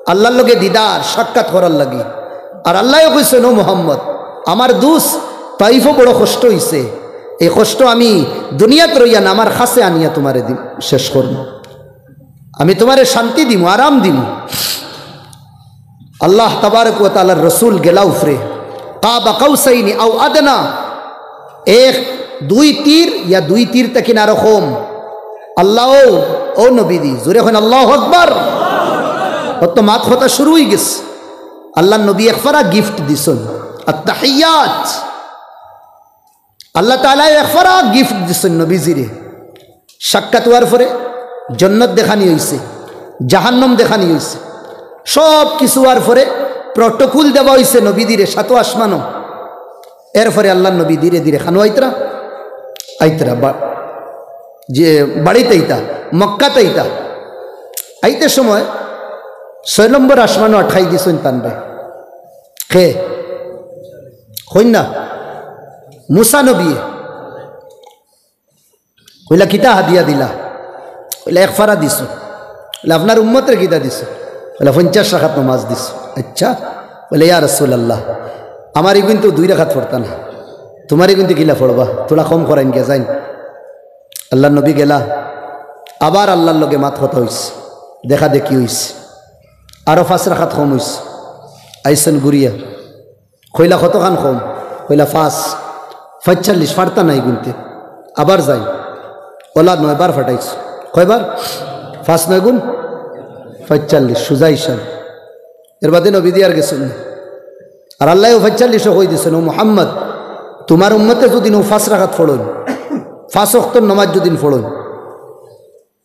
আল্লার লগে দিদার সাক্ষাৎ করার লাগি। আর আল্লায়ও কইছইন, "ও মুহাম্মদ, আমার দুষ, তাইফো বড় কষ্ট অইছে, এই কষ্ট আমি দুনিয়াত রইয়া না, আমার কাছে আনিয়া তুমারে দিমু, শেষ করমু।" আমি তুমারে শান্তি দিমু, আরাম দিমু। আল্লাহ তাবারক ওয়া তাআলার রসুল গেলা উপরে, কাবা কাউসাইনি আও আদনা, এক দুই তীর ইয়া দুই তীর থাকিন আরো কম। আল্লাহ ও, ও নবীজি, জোরে কইন আল্লাহু আকবার। অত মাত কথা শুরু অইগেছে। আল্লার নবী এক ফারা গিফট দিছইন, আত্তাহিয়াত। আল্লাহ তাআলায় এক ফারা গিফট দিছইন নবীজিরে। সাক্ষাৎ অওয়ার পরে জন্নত দেখানি অইছে, জাহান্নাম দেখানি অইছে, সব কিছু অওয়ার পরে প্রটোকল দেওয়া অইছে নবীজিরে সাতো আসমানো। এরপরে আল্লার নবী ধীরে ধীরে খানো আইতরা, আইতরা বা-, যে বাড়িত আইতা, মক্কাত আইতা, আইতে সময় ছয় নম্বর আসমানো আটকাই দিছইন তানরে। কে? কইন না? মুসা নবী। কইলা, "কিতা হাদিয়া দিলা?" কইলা, "এক ফারা দিছু।" কইলা, "আপনার উম্মতরে কিতা দিছু?" কইলা, "পঞ্চাশ রাকাত নমাজ দিছু।" "আচ্ছা।" কইলা, "ইয়া রাসূলুল্লাহ, আমার ইগুইন তো দুই রাকাত পড়তা না, তুমার ইগুইন তো কিলা পড়বা? থুড়া কম করাইন গিয়া যাইন।" আল্লার নবী গেলা, আবার আল্লার লগে মাত কথা অইছে, দেখা দেখি অইছে, আরো পাঁচ রাকাত কম অইছে। আইছইন ঘুরিয়া, কইলা, "কতখান কম?" কইলা, "পাঁচ।" "পাঁচচল্লিশ, পারতা নায় গুনতে।" আবার যাইন, অলা নয়বার ফাটাইছে। কয়বার? পাঁচ নয় গুণ পাঁচচল্লিশ, সুজা হিসাব। এর বাদে নবীজি আর গেছইন না। আর আল্লায়ও পাঁচচল্লিশো কই দিছইন, "ও মুহাম্মদ, তুমার উম্মতে যুদি নু পাঁচ রাকাত পড়ইন, পাঁচ ওয়াক্তর নমাজ যুদি পড়ইন,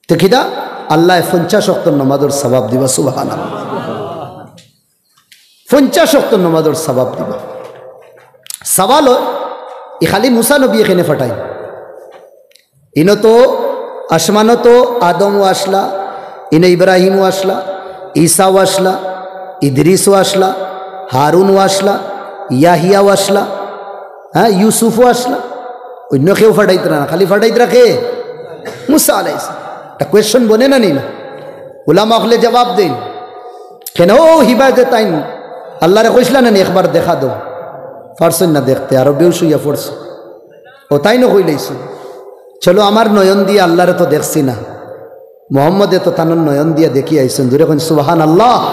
তে কিতা? আল্লায় পঞ্চাশ ওয়াক্তর নমাজর সওয়াব দিবা।" সুবহানাল্লাহ। পঞ্চাশ ওয়াক্তর নমাজর সওয়াব দিবা। সওয়াল অয়, ই খালি মুসা নবীয়ে কেনে ফাটাইন? ইনো তো আসমানো তো আদমও আসলা, ইনো ইব্রাহিমও আসলা, ঈসাও আসলা, ইদ্রিসও আসলা, হারুনও আসলা, ইয়াহিয়াও আসলা, হ্যাঁ, ইউসুফও আসলা। অইন্য কেউ ফাটাইতরা না, খালি ফাটাইতরা কে? মুসা আলাইহিস সালাম। একটা কোয়েশ্চন বনে না নি না? উলামা অকলে জবাব দেইন। কেনে ও হিবা যে তাইন আল্লারে কইছলা না নি, "একবার দেখা দেও"? পারছইন না দেখতে, আরো বেহুশ অইয়া পড়ছইন। ও তাইনও কইলাইছইন, "চলো, আমার নয়ন দিয়া আল্লারে তো দেখছি না, মোহাম্মদে তো তানর নয়ন দিয়া দেখি আইছইন।" জোরে কইন সুবহানাল্লাহ।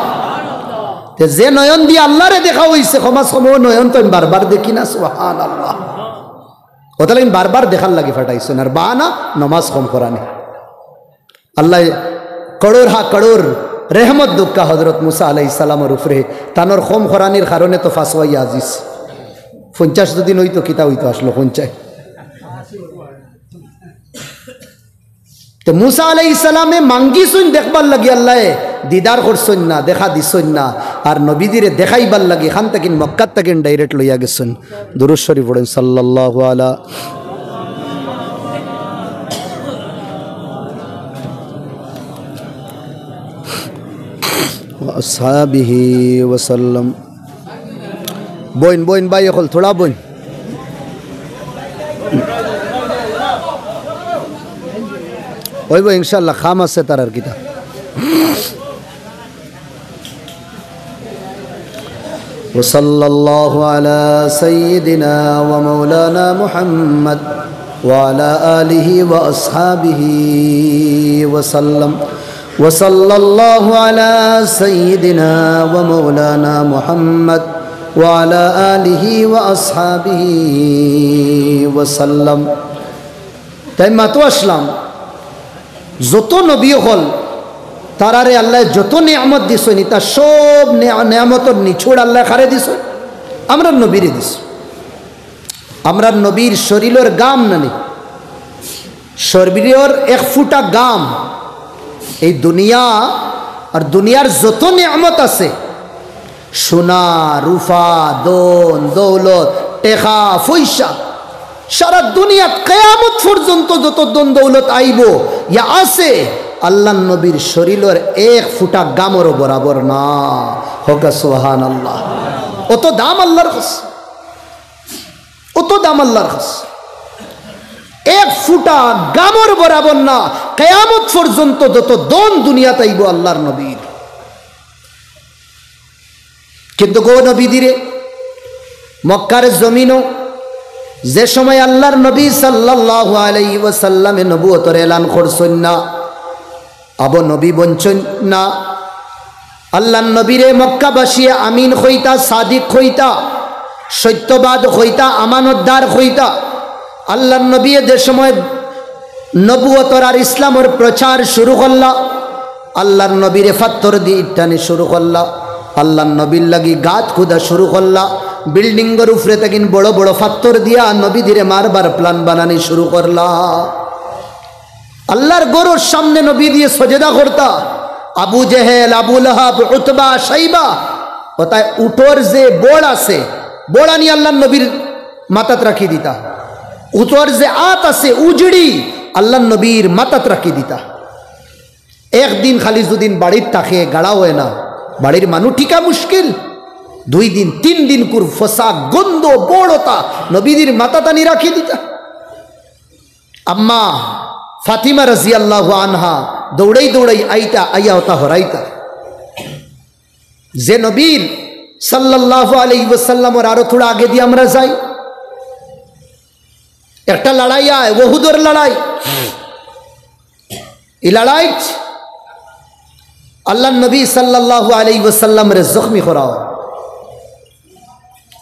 তে যে নয়ন দিয়া আল্লারে দেখা অইছে, কমাস কম ও নয়ন তো আমি বারবার দেখি না। সুবহানাল্লাহ। অতার লাগি বারবার দেখার লাগি ফাটাইছইন, আর বাহানা নমাজ কম করানি। আল্লায় করোড় হা করোড় রেহমত দেউক্কা হজরত মুসা আলাইহিস সালামর উপরে, তানর কম করানির কারণে তো পাঁচ অইয়া আজিজ। পঞ্চাশ যুদি অইতো, কিতা অইতো আসলো পঞ্চাশ। তে মুসা আলাইহিস সালামে মাঙ্গিছইন দেখবার লাগি, আল্লায় দিদার করছইন না, দেখা দিছইন না। আর নবীজিরে দেখাইবার লাগি খান থাকিন, মক্কাত থাকিন direct লইয়া গেছইন। দুরূদ শরীফ পড়ইন, সাল্লাল্লাহু আলা ওয়া আসহাবিহি ওয়া সাল্লাম। বইন, বইন, ভাই অকল, থুড়া বইন। অইবো ইনশাআল্লাহ, কাম আছে তারার কিতা। وصلى الله على سيدنا ومولانا محمد وعلى آله وأصحابه وسلم. وصلى الله على سيدنا ومولانا محمد وعلى آله وأصحابه وسلم. তাই মাতো আসলাম, যত নবী অকল, তারারে আল্লায় যত নিয়ামত দিছইন, ইতা সব নিয়া-, নিয়ামতর নিচুড় আল্লায় কারে দিছইন? আমরার নবীরে দিছইন। আমরার নবীর শরীলর গাম নানি, শরীলর এক ফুটা গাম, এই দুনিয়া আর দুনিয়ার যত নিয়ামত আছে, সোনা, রুফা, ধন, দৌলত, টেকা, পয়সা, সারা দুনিয়াত কিয়ামত পর্যন্ত যত ধন দৌলত আইবো, ইয়া আছে, আল্লাহর নবীর শরীলর এক ফুটা গামরও বরাবর না। হোক সুবহানাল্লাহ। অত দাম আল্লাহর কাছে, অত দাম আল্লাহর কাছে। এক ফুটা গামর বরাবর না, কিয়ামত পর্যন্ত যত ধন দুনিয়াত আইবো আল্লাহর নবীর। কিন্তু গো নবীজিরে, মক্কার জমিনো যে সময় আল্লাহর নবী সাল্লাল্লাহু আলাইহি ওয়াসাল্লামে নবুয়তর এলান করছইন না, আবো নবী বনছইন না, আল্লাহর নবীরে মক্কাবাসীয়ে আমিন কইতা, সাদিক কইতা, সত্যবাদ কইতা, আমানতদার কইতা। আল্লাহর নবীয়ে যে সময় নবুয়তর আর ইসলামর প্রচার শুরু করলা, আল্লাহর নবীরে ফাত্তর দি ইটানি শুরু করলা, আল্লাহর নবীর লাগি গাত খুদা শুরু করলা, বিল্ডিংর উপরে থাকিন বড় বড় ফাত্তর দিয়া নবীজিরে মারবার প্ল্যান বানানি শুরু করলা। আল্লাহর ঘরর সামনে নবীজিয়ে সজদা করতা। আবু জেহেল, আবু লাহাব, উতবা, শাইবা, অতায় উটর যে বড় আছে, বড় আনি আল্লাহর নবীর মাথাত রাখি দিতা। উটর যে আত আছে, উজড়ি আল্লাহর নবীর মাথাত রাখি দিতা। একদিন খালি দুদিন বাড়িত থাকে, গাড়া অয় না, বাড়ির মানুষ টিকা মুশকিল। দুই দিন, তিন দিন কুর ফসা, গন্ধ, বড়তা, নবীজির মাথাত আনি রাখি দিতা। আম্মা ফাতিমা রাদিয়াল্লাহু আনহা দৌড়াই দৌড়াই আইতা, আইয়া অতা হরাইতা। যে নবীর সাল্লাল্লাহু আলাইহি ওয়াসাল্লামর আরো থুড়া আগে দি আমরা যাই, একটা লড়াই আয়, উহুদর লড়াই। ই লড়াইত আল্লাহর নবী সাল্লাল্লাহু আলাইহি ওয়াসাল্লামরে জখমি করা অয়।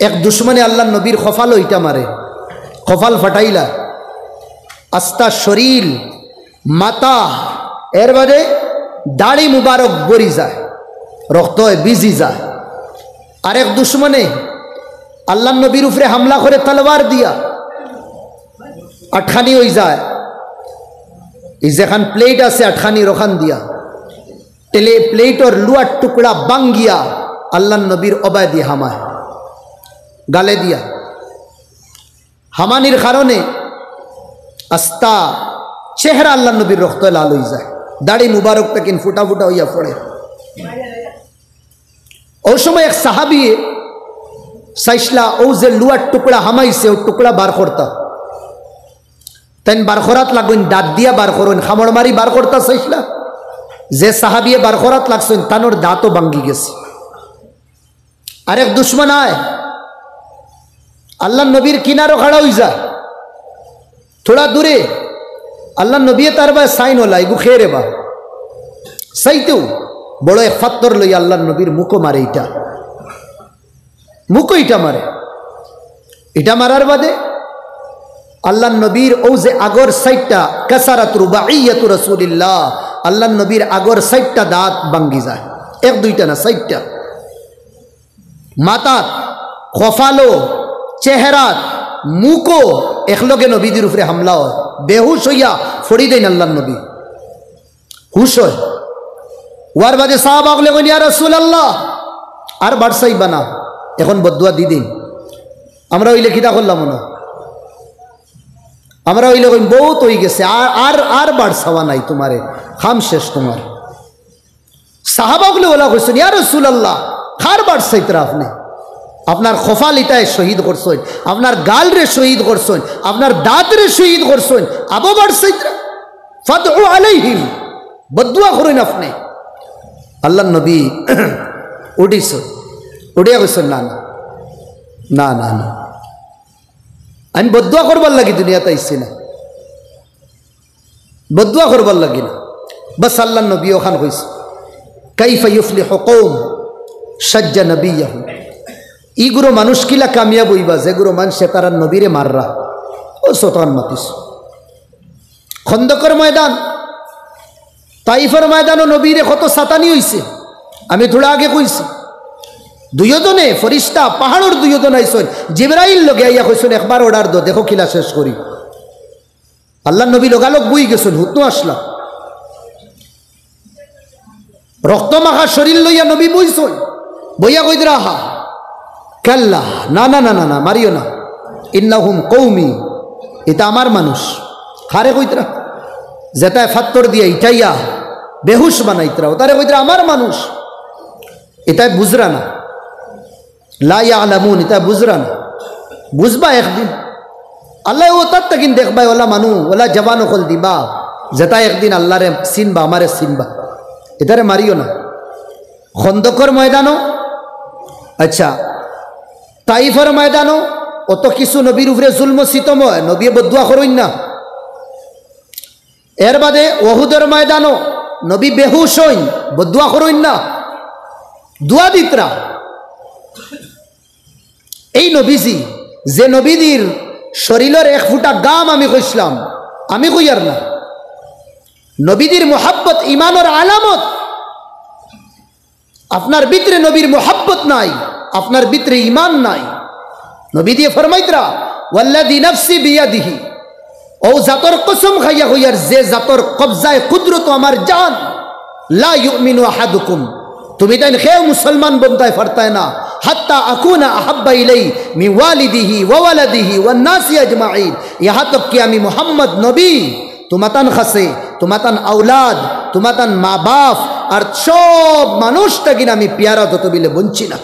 এক দুশমনে আল্লাহর নবীর কপালো ইটা মারে, কপাল ফাটাইলা, আস্তা শরীল, মাথা, এর বাদে দাড়ি মুবারক ভরি যায়, রক্তয় ভিজি যায়। আরেক দুশমনে আল্লাহর নবীর উপরে হামলা করে তলোয়ার দিয়া, আটখানি অই যায়। ই যেখান প্লেট আছে আটখানির অখান দিয়া, তেলে প্লেটর লুয়ার টুকরা বাঙ্গিয়া আল্লাহর নবীর অবায় দিয়া হামায়, গালে দিয়া। হামানির কারণে আস্তা চেহারা আল্লাহর নবীর রক্তয় লাল অই যায়, দাড়ি মুবারক থাকিন ফুটা ফুটা অইয়া পড়ে। অউ সময় এক সাহাবিয়ে চাইছলা, অউ যে লুয়ার টুকরা হামাইছে, অউ টুকরা বার করতা। তাইন বার করাত লাগইন, দাঁত দিয়া বার করইন, কামড় মারি বার করতা চাইছলা। যে সাহাবিয়ে বার করাত লাগছইন, তানর দাঁতও ভাঙ্গি গেছে। আরেক দুশমন আয়, আল্লাহর নবীর কিনারো খাড়া অই যায়, থুড়া দূরে। আল্লাহর নবীয়ে তার বায় চাইন অলা, ইগু কে রে বা। চাইতেউ বড় এক ফাত্তর লইয়া আল্লাহর নবীর মুখো মারে ইটা, মুখো ইটা মারে। ইটা মারার বাদে আল্লাহর নবীর অউ যে আগর চাইরটা, কাসারাত রুবাইয়াতু রাসূলিল্লাহ, আল্লাহর নবীর আগর চাইরটা দাঁত ভাঙ্গি যায়, এক দুইটা না, চাইরটা। মাথাত, কপালো, চেহারাত, মুখো একলগে নবীজির উপরে হামলা অয়। বেহুশ অইয়া পড়ি দেইন আল্লাহর নবী। খুশ অয়। অওয়ার বাদে সাহাবা অকলে কইন, "ইয়া রাসূলুল্লাহ, আর বাড়ছাইবা না, এখন বদদোয়া দি দিন।" আমরা অইলে কিতা করলাম অনো? আমরা অইলে কইন, "বউত অইগেছে, আর, আর, আর বাড়ছাওয়া নাই তুমারে, কাম শেষ তুমার।" সাহাবা অকলে অলা কইছইন, "ইয়া রাসূলুল্লাহ, কার বাড়ছাইতরা আপনে? আপনার কপাল ইতায় শহীদ করছইন, আপনার গালরে শহীদ করছইন, আপনার দাঁতরে শহীদ করছইন, আবো বাড়ছাইতরা? ফাদউ আলাইহিম, বদদোয়া করইন আপনে।" আল্লার নবী উঠিছইন, উঠিয়া কইছইন, "না, না, না, না, না, আমি বদদোয়া করবার লাগি দুনিয়াত আইছি না।" বদদোয়া করবার লাগি না। বাস আল্লার নবী অখান কইছইন, "কাইফা ইউফলিহু কওম শাজ্জা নাবিয়্যাহুম।" ইগুইন মানুষ কিলা কামিয়াব অইবা, যেগুইন মানষে তারার নবীরে মাররা। অউ সতখান মাতিছইন। খন্দকর ময়দান, তাইফর ময়দানো নবীরে কত সাতানি অইছে, আমি থুড়া আগে কইছি। দুইওজনে ফিরিস্তা, পাহাড়র দুইওজন আইছইন, জিবরাইল লগে আইয়া কইছইন, "একবার order দেও, দেখো কিলা শেষ করি।" আল্লার নবী লগালগ বই গেছইন, হুতনু আছলা। রক্ত মাখা শরীর লইয়া নবী বইছইন। বইয়া কইতরা, "আহা, কাল্লা, না, না, না, না, না, মারিও না। ইন্নাহুম কওমি, ইতা আমার মানুষ।" কারে কইতরা? যেতায় ফাত্তর দিয়া ইটাইয়া বেহুশ বানাইতরা, অতারে কইতরা, "আমার মানুষ।" ইতায় বুঝরা না। লা ইয়ালামুন, ইতা বুঝরা না। বুঝবা একদিন। আল্লায় অতার তাকিন দেখবায়, অলা মানু, অলা জওয়ান অকল দিবা, যেতায় একদিন আল্লারে চিনবা, আমারে চিনবা। ইতারে মারিও না। খন্দকর ময়দানো, আচ্ছা, তাইফর ময়দানো অত কিছু নবীর উপরে জুলম সিতম অয়, নবীয়ে বদদোয়া করইন না। এর বাদে উহুদর ময়দানো নবী বেহুশ অইন, বদদোয়া করইন না, দোয়া দিতরা। এই নবীজি, যে নবীজির শরীলর এক ফুটা ঘাম আমি কইছলাম, আমি কইয়ার না, নবীজির মুহাব্বত ইমানর আলামত। আপনার ভিতরে নবীর মুহাব্বত নাই, আপনার ভিতরে ইমান নাই। নবীজিয়ে ফরমাইতরা, "ওয়াল্লাযী নাফসি বিয়াদিহি", অউ জাতর কসম খাইয়া কইয়ার, যে জাতর কবজায় কুদরত আমার জান, "লা ইউমিনু আহাদুকুম", তুমিতাইন কেউ মুসলমান বনতায় পারতায় না, "হাত্তা আকুনা আহাব্বা ইলাইহি মিন ওয়ালিদিহি ওয়া ওয়ালাদিহি ওয়ান নাসি আজমাইন", ইহা তক কি আমি মুহাম্মদ নবী তুমাতান কাছে, তুমাতান আওলাদ, তুমাতান মা বাপ, আর সব মানুষ তাকিন আমি পিয়ারা যত বিলে বনছি না।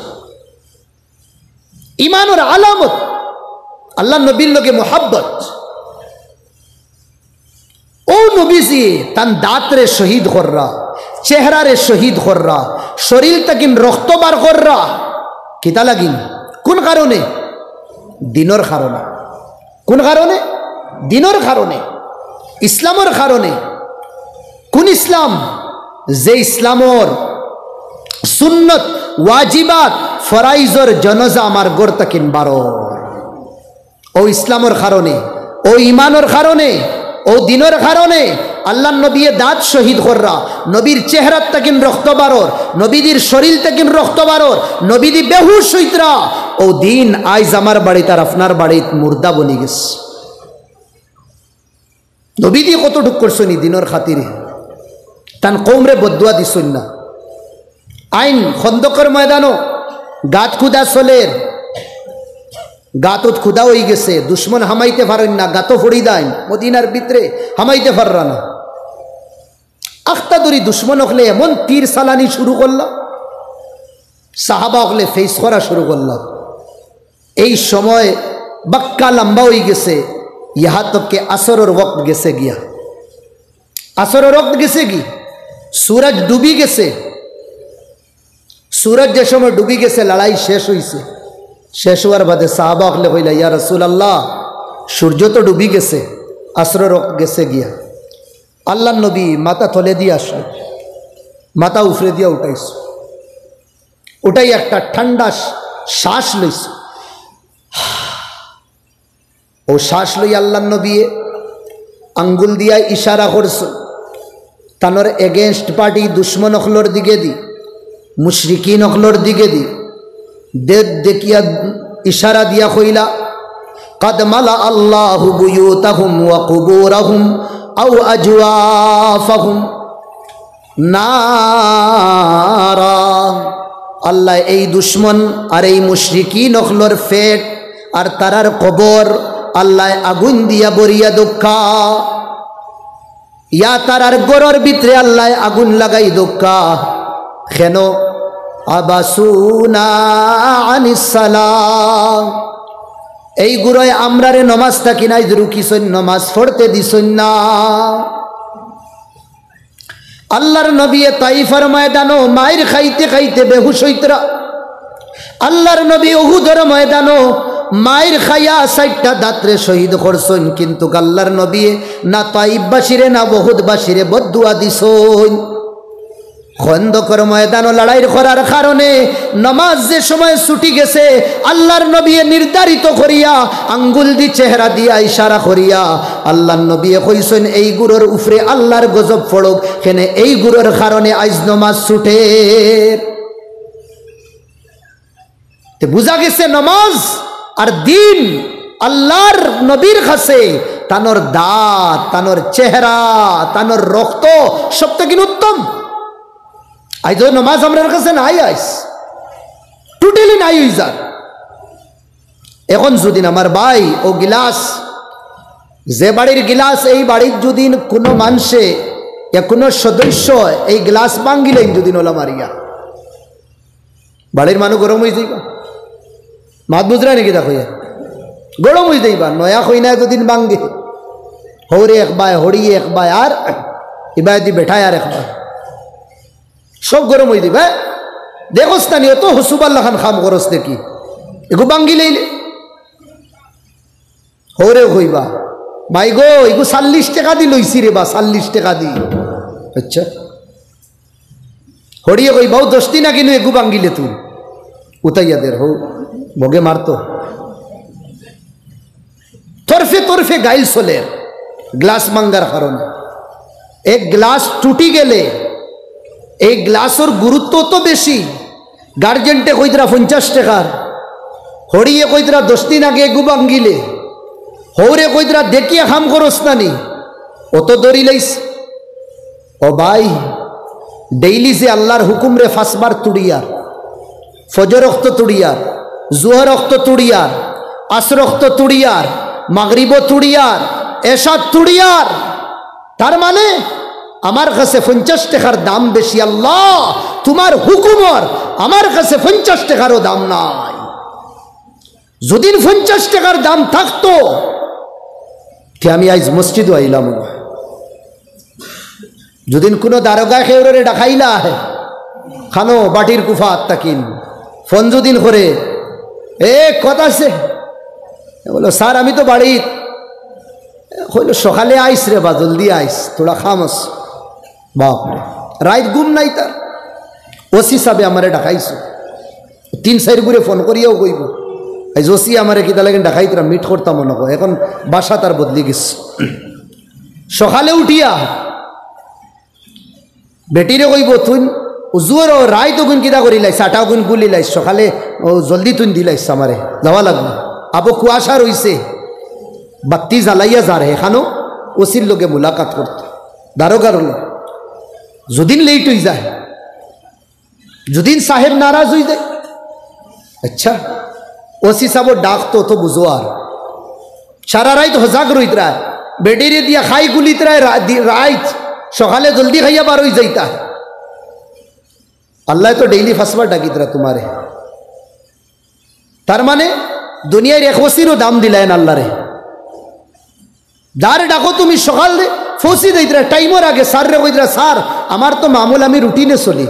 ইমানর আলামত, আল্লার নবীর লগে মুহাব্বত। অউ নবীজিয়ে তান দাঁতরে শহীদ কররা, চেহারারে শহীদ কররা, শরীল তাকিন রক্ত বার কররা। কিতা লাগিন? কুন কারণে? দিনর কারণে। কুন কারণে? দিনর কারণে, ইসলামর কারণে। কুন ইসলাম? যে ইসলামর সুন্নত, ওয়াজিবাত, ফরাইজর জনাজা আমার ঘর তাকিন বারর। অউ ইসলামর কারণে, অউ ইমানর কারণে, অউ দিনর কারণে আল্লার নবীয়ে দাঁত শহীদ কররা, নবীর চেহারাত তাকিন রক্ত বারর, নবীজির শরীল তাকিন রক্ত বারর, নবীজি বেহুশ অইতরা। অউ দিন আইজ আমার বাড়িত আর আপনার বাড়িত মুর্দা বনি গেছে। নবীজি কতটুক করছইন ই দিনর খাতিরে, তান কওমরে বদদোয়া দিছইন না। আইন খন্দকর ময়দানো গাত খুদা চলের, গাতত খুদা অইগেছে, দুশমন হামাইতে পারইন না, গাতো ফড়ি দাইন, মদিনার ভিতরে হামাইতে পাররা না। আখতা ধরি দুশমন অকলে এমন তীর চালানি শুরু করলা, সাহাবা অকলে face করা শুরু করলা। এই সময় বাক্কা লম্বা অইগেছে, ইহা তক কি আসরর ওয়াক্ত গেছে গিয়া। আসরর ওয়াক্ত গেছে গি, সূরজ ডুবি গেছে। সূরজ যে সময় ডুবি গেছে, লড়াই শেষ অইছে। শেষ অওয়ার বাদে সাহাবা অকলে কইলা, "ইয়া রাসূলুল্লাহ, সূর্য তো ডুবি গেছে, আসরর ওয়াক্ত গেছে গিয়া।" আল্লার নবী মাথা তলে দিয়া আছলা, মাথা উপরে দিয়া উঠাইছলা, উঠাইয়া একটা ঠান্ডা শ্বাস লইছলা। অউ শ্বাস লইয়া আল্লার নবীয়ে আঙ্গুল দিয়া ইশারা করছইন, তানর against party দুশমন অকলর দিকেদি, মুশরিকিন অকলর দিকেদি। দে-, দেখিয়া ইশারা দিয়া কইলা, "قد ملأ الله بيوتهم وقبورهم أو أجوافهم।" নারা। আল্লায় এই দুশমন আর এই মুশরিকিন অকলর পেট আর তারার কবর আল্লায় আগুন দিয়া ভরিয়া দেউক্কা। ইয়া তারার ঘরর ভিতরে আল্লায় আগুন লাগাই দেউক্কা। কেন? আবাসুনা আনিস সালাহ। এইগুলোয় আমরারে নমাজ থাকি নাই রুকিছইন, নমাজ পড়তে দিছইন না। আল্লাহর নবীয়ে তাইফর ময়দানো মাইর খাইতে খাইতে বেহুশ অইতরা। আল্লাহর নবী উহুদর ময়দানো মাইর খাইয়া চাইরটা দাঁতরে শহীদ করছইন, কিন্তু আল্লাহর নবীয়ে না তাইফবাসীরে না উহুদবাসীরে বদদুয়া দিছইন। খন্দকর ময়দানো লড়াইর করার কারণে নমাজ যে সময় ছুটি গেছে, আল্লাহর নবীয়ে নির্ধারিত করিয়া আঙ্গুল দি চেহারা দিয়া ইশারা করিয়া আল্লাহর নবীয়ে কইছইন, "এইগুলোর উপরে আল্লাহর গজব পড়ুক, কেনে এইগুলোর কারণে আইজ নমাজ ছুটের।" তে বুঝা গেছে নমাজ আর দ্বীন আল্লাহর নবীর কাছে তানর দাঁত, তানর চেহারা, তানর রক্ত সব থাকি উত্তম। আইজ অউ নমাজ আমরার কাছে নাই, আইজ totally নাই অইযার। এখন যুদিন আমার ভাই অউ গিলাস, যে বাড়ির গিলাস, এই বাড়ির যুদিন কুনু মানষে ইয়া কুনু সদস্য এই গিলাস ভাঙ্গিলাইন যুদিন ওলা মারিয়া, বাড়ির মানুষ গরম অইযাইবা। মাত বুঝরায় নি কিতা কইয়ার? গরম অইযাইবা। নয়া কইনায় যুদিন ভাঙ্গে, হউরে একবায়, হড়িয়ে একবায়, আর ইবায়দি বেটায় আর একবায়, সব গরম অইযাইবা। দেখোস না নি, অত হসুবার লাখান কাম করস দেখি, এগু ভাঙ্গিলাইলে। হউরে কইবা, "ভাই গো, এগু চাল্লিশ টেকা দি লইছি রে বা, চাল্লিশ টেকা দি।" আচ্ছা, হড়িয়ে কইবা, "অউ দশ দিন আগে নু এগু ভাঙ্গিলে তুই।" উতাইয়া দের হউ, ভগে মারতো। তরফে তরফে গাইল চলের গ্লাস ভাঙ্গার কারণে। এক গ্লাস টুটি গেলে এই গ্লাসর গুরুত্ব তো বেশি। গার্জেন্টে কইতরা পঞ্চাশ টেকার, হড়িয়ে কইতরা দশ দিন আগে এগু ভাঙ্গিলে, হউরে কইতরা দেখিয়া কাম করস না নি, অত ধরিলাইস। ও ভাই, ডেইলি যে আল্লাহর হুকুমরে পাঁচবার তুড়িয়ার, ফজর অক্ত তুড়িয়ার, জুহর অক্ত তুড়িয়ার, আসর অক্ত তুড়িয়ার, মাগরিবও তুড়িয়ার, এশা তুড়িয়ার, তার মানে আমার কাছে পঞ্চাশ টেকার দাম বেশি। আল্লাহ, তুমার হুকুমর আমার কাছে পঞ্চাশ টেকারও দাম নাই। যুদিন পঞ্চাশ টেকার দাম থাকতো, তে আমি আইজ মসজিদও আইলাম না। যুদিন কুনু দারোগায় কেউরে ডাকাইলা আহে, খানো বাটির কুফা আত্মাকিন, ফোন যুদিন করে, "এ, কথা আছে?" বলো, "স্যার, আমি তো বাড়িত।" কইলো, "সকালে আইস রে বা, জলদি আইস, থুড়া কাম আছে।" বাপরে, রাইত ঘুম নাই তার। ওসি সাবে আমারে ডাকাইছো, তিন চাইর গুরে ফোন করিয়াও কইবো, আইজ ওসি আমারে কিতা লাগি ডাকাইতরা, মিট করতাম মনে কয়, এখন বাসা তার বদলি গেছে। সকালে উঠিয়া বেটিরে কইবো, "তুই উজুর রাইত অগুন কিতা করিলাইস, আটা অগুন গুলিলাইস, সকালে অউ জলদি তুই দিলাইস, আমারে যাওয়া লাগবো।" আবো কুয়াশা রইছে, বাত্তি জ্বালাইয়া যার হেখানো ওসির লগে মুলাকাত করতো, দারোগার লগে। যুদিন লেট অইযায়, যুদিন সাহেব নারাজ অইযায়, আচ্ছা, ওসি সাবর ডাক তো, তো বুঝো আর। সারা রাইত হজাগ রইতরায়, বেটিরে দিয়া খাই গুলিতরায়, রা-, দি-, রাইত, সকালে জলদি খাইয়া বার অইযাইতা। আল্লায় তো ডেইলি পাঁচবার ডাকিতরা তুমারে। তার মানে দুনিয়ার এক ওসিরও দাম দিলাইন আল্লারে। যার ডাকো তুমি সকালে পৌঁছি যাইতরা, টাইমর আগে স্যাররে কইতরা, "স্যার, আমার তো মামুল, আমি রুটিনে চলি,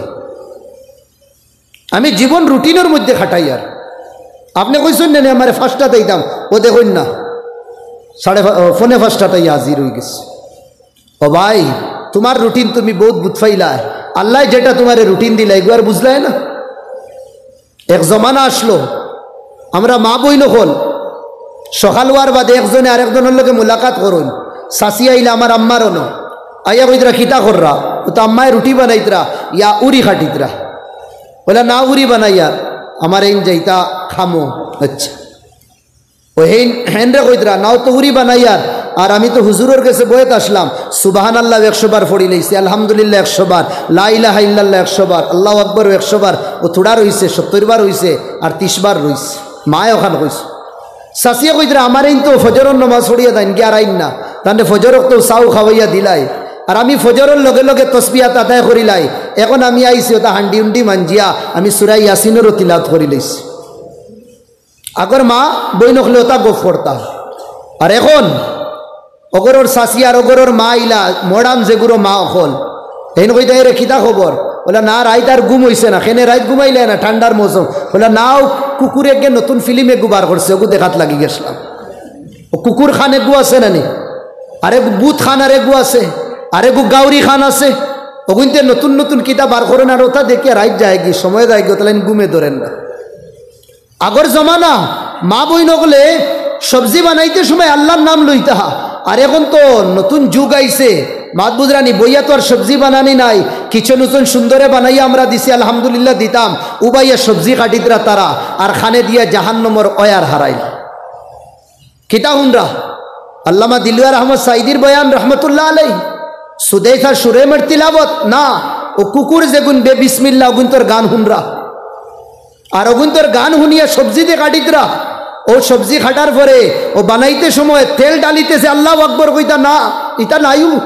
আমি জীবন রুটিনর মধ্যে কাটাইয়ার। আপনে কইছইন না নি আমারে পাঁচটাত আইতাম, ও দেখইন না, সাড়ে পা-, ও, পৌনে পাঁচটাত আইয়া হাজির অইগেছি।" ও ভাই, তুমার রুটিন তুমি বউত বুঝ পাইলায়, আল্লায় যেটা তুমারে রুটিন দিলা, এগু আর বুঝলায় না? এক জমানা আছলো, আমরা মা-বইন অকল সকাল অওয়ার বাদে একজনে আরেকজনর লগে মুলাকাত করইন। চাচি আইলা আমার আম্মার অনো, আইয়া কইতরা, "কিতা কররা?" ও তো আম্মায় রুটি বানাইতরা, ইয়া উরি কাটিতরা। বলে, "না, উরি বানাইয়ার, আমার এইন যাইতা খামো।" আচ্ছা। ও হেইন, হেনরে কইতরা, "না, ও তো উরি বানাইয়ার, আর আমি তো হুজুরর গেছে বইত আছলাম, সুবহানাল্লাহ একশো বার পড়ি লাইছি, আলহামদুলিল্লাহ একশো বার, লা ইলাহা ইল্লাল্লাহ একশো বার, আল্লাহু আকবার একশো বার, ও থুড়া রইছে, সত্তর বার অইছে, আর তিশ বার রইছে। মায় অখান কইছে। চাচিয়ে কইতরা, "আমারে ইন তো ফজরর নমাজ পড়িয়া দেইন, গিয়া আর আইন না।" তানরে ফজর অক্ত চাও খাওয়াইয়া দিলাই। আর আমি ফজরর লগে লগে তসবিহাত আদায় করিলাই। এখন আমি আইছি, ওটা হান্ডি উন্ডি মাঞ্জিয়া আমি সূরা ইয়াসিনরও তিলাওত করি লাইছি। আগর মা বইন অকলে ওটা গফ করতা। আর এখন অগরর চাচি আর অগরর মা ইলা, modern যেগুরো মা অকল, হেন কইতা, "এরে, কিতা খবর?" বলে, "না, রাইত আর ঘুম অইছে না।" "কেনে রাইত ঘুমাইলে না, ঠান্ডার মৌসুম?" বলে, "না, ও কুকুরে এগে নতুন ফিল্ম এগু বার করছে, ওগু দেখাত লাগি গেছলাম।" ও কুকুর খান এগু আছে না নি? আরেগু ভূত খান আরেগু আছে, আরেগু গাউরি খান আছে। অগুইন্তে নতুন নতুন কিতা বার করইন, আর ওটা দেখিয়া রাইত যায়গি, সময় যায়গি, ওটা লাইন ঘুমে ধরের না। আগর জমানা, মা বইন অকলে সবজি বানাইতে সময় আল্লাহর নাম লইতা। আর এখন তো নতুন যুগ আইছে, মাত বুঝরানি, বইয়া তো আর সবজি বানানি নাই। কিচেন উচেন সুন্দরে বানাইয়া আমরা দিছি, আলহামদুলিল্লাহ দিতাম। উবাইয়া সবজি কাটিতরা তারা, আর খানে দিয়া জাহান্নমর অয়ার হারাইল। কিতা হুনরা? আল্লামা দিলওয়ার আহমদ সাইদির বয়ান রহমতুল্লাহ আলাই, সুদেসা সুরেমর তিলাবত না, ও কুকুর যেগুন বে বিসমিল্লাহ, ওগুইন্তর গান হুনরা। আর ওগুইন্তর গান হুনিয়া সবজি দে কাটিতরা। ও সবজি কাটার পরে ও বানাইতে সময় তেল ঢালিতেছে, "আল্লাহু আকবর" কইতা না, ইতা নাইউ।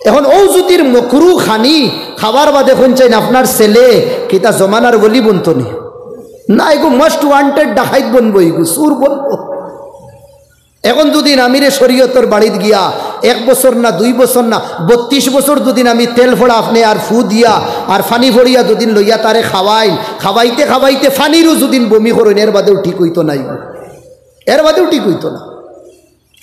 এখন ও জুতির মকরু খানি খাবার বাদে কইন চাইন আপনার ছেলে কিতা জমানার ওলি বনতো নি? না, এগু most wanted ডাকাইত বনবো, এগু চুর বনবো। এখন দুদিন আমিরে শরীয়তর বাড়িত গিয়া এক বছর না, দুই বছর না, বত্রিশ বছর দুদিন আমি তেল ফোড়া আপনে আর ফু দিয়া আর পানি ফড়িয়া দুদিন লইয়া তারে খাওয়াইন, খাওয়াইতে খাওয়াইতে পানিরও দুদিন বমি করইন, এর বাদেও ঠিক অইতো নাইগু, এর বাদেও ঠিক অইতো না।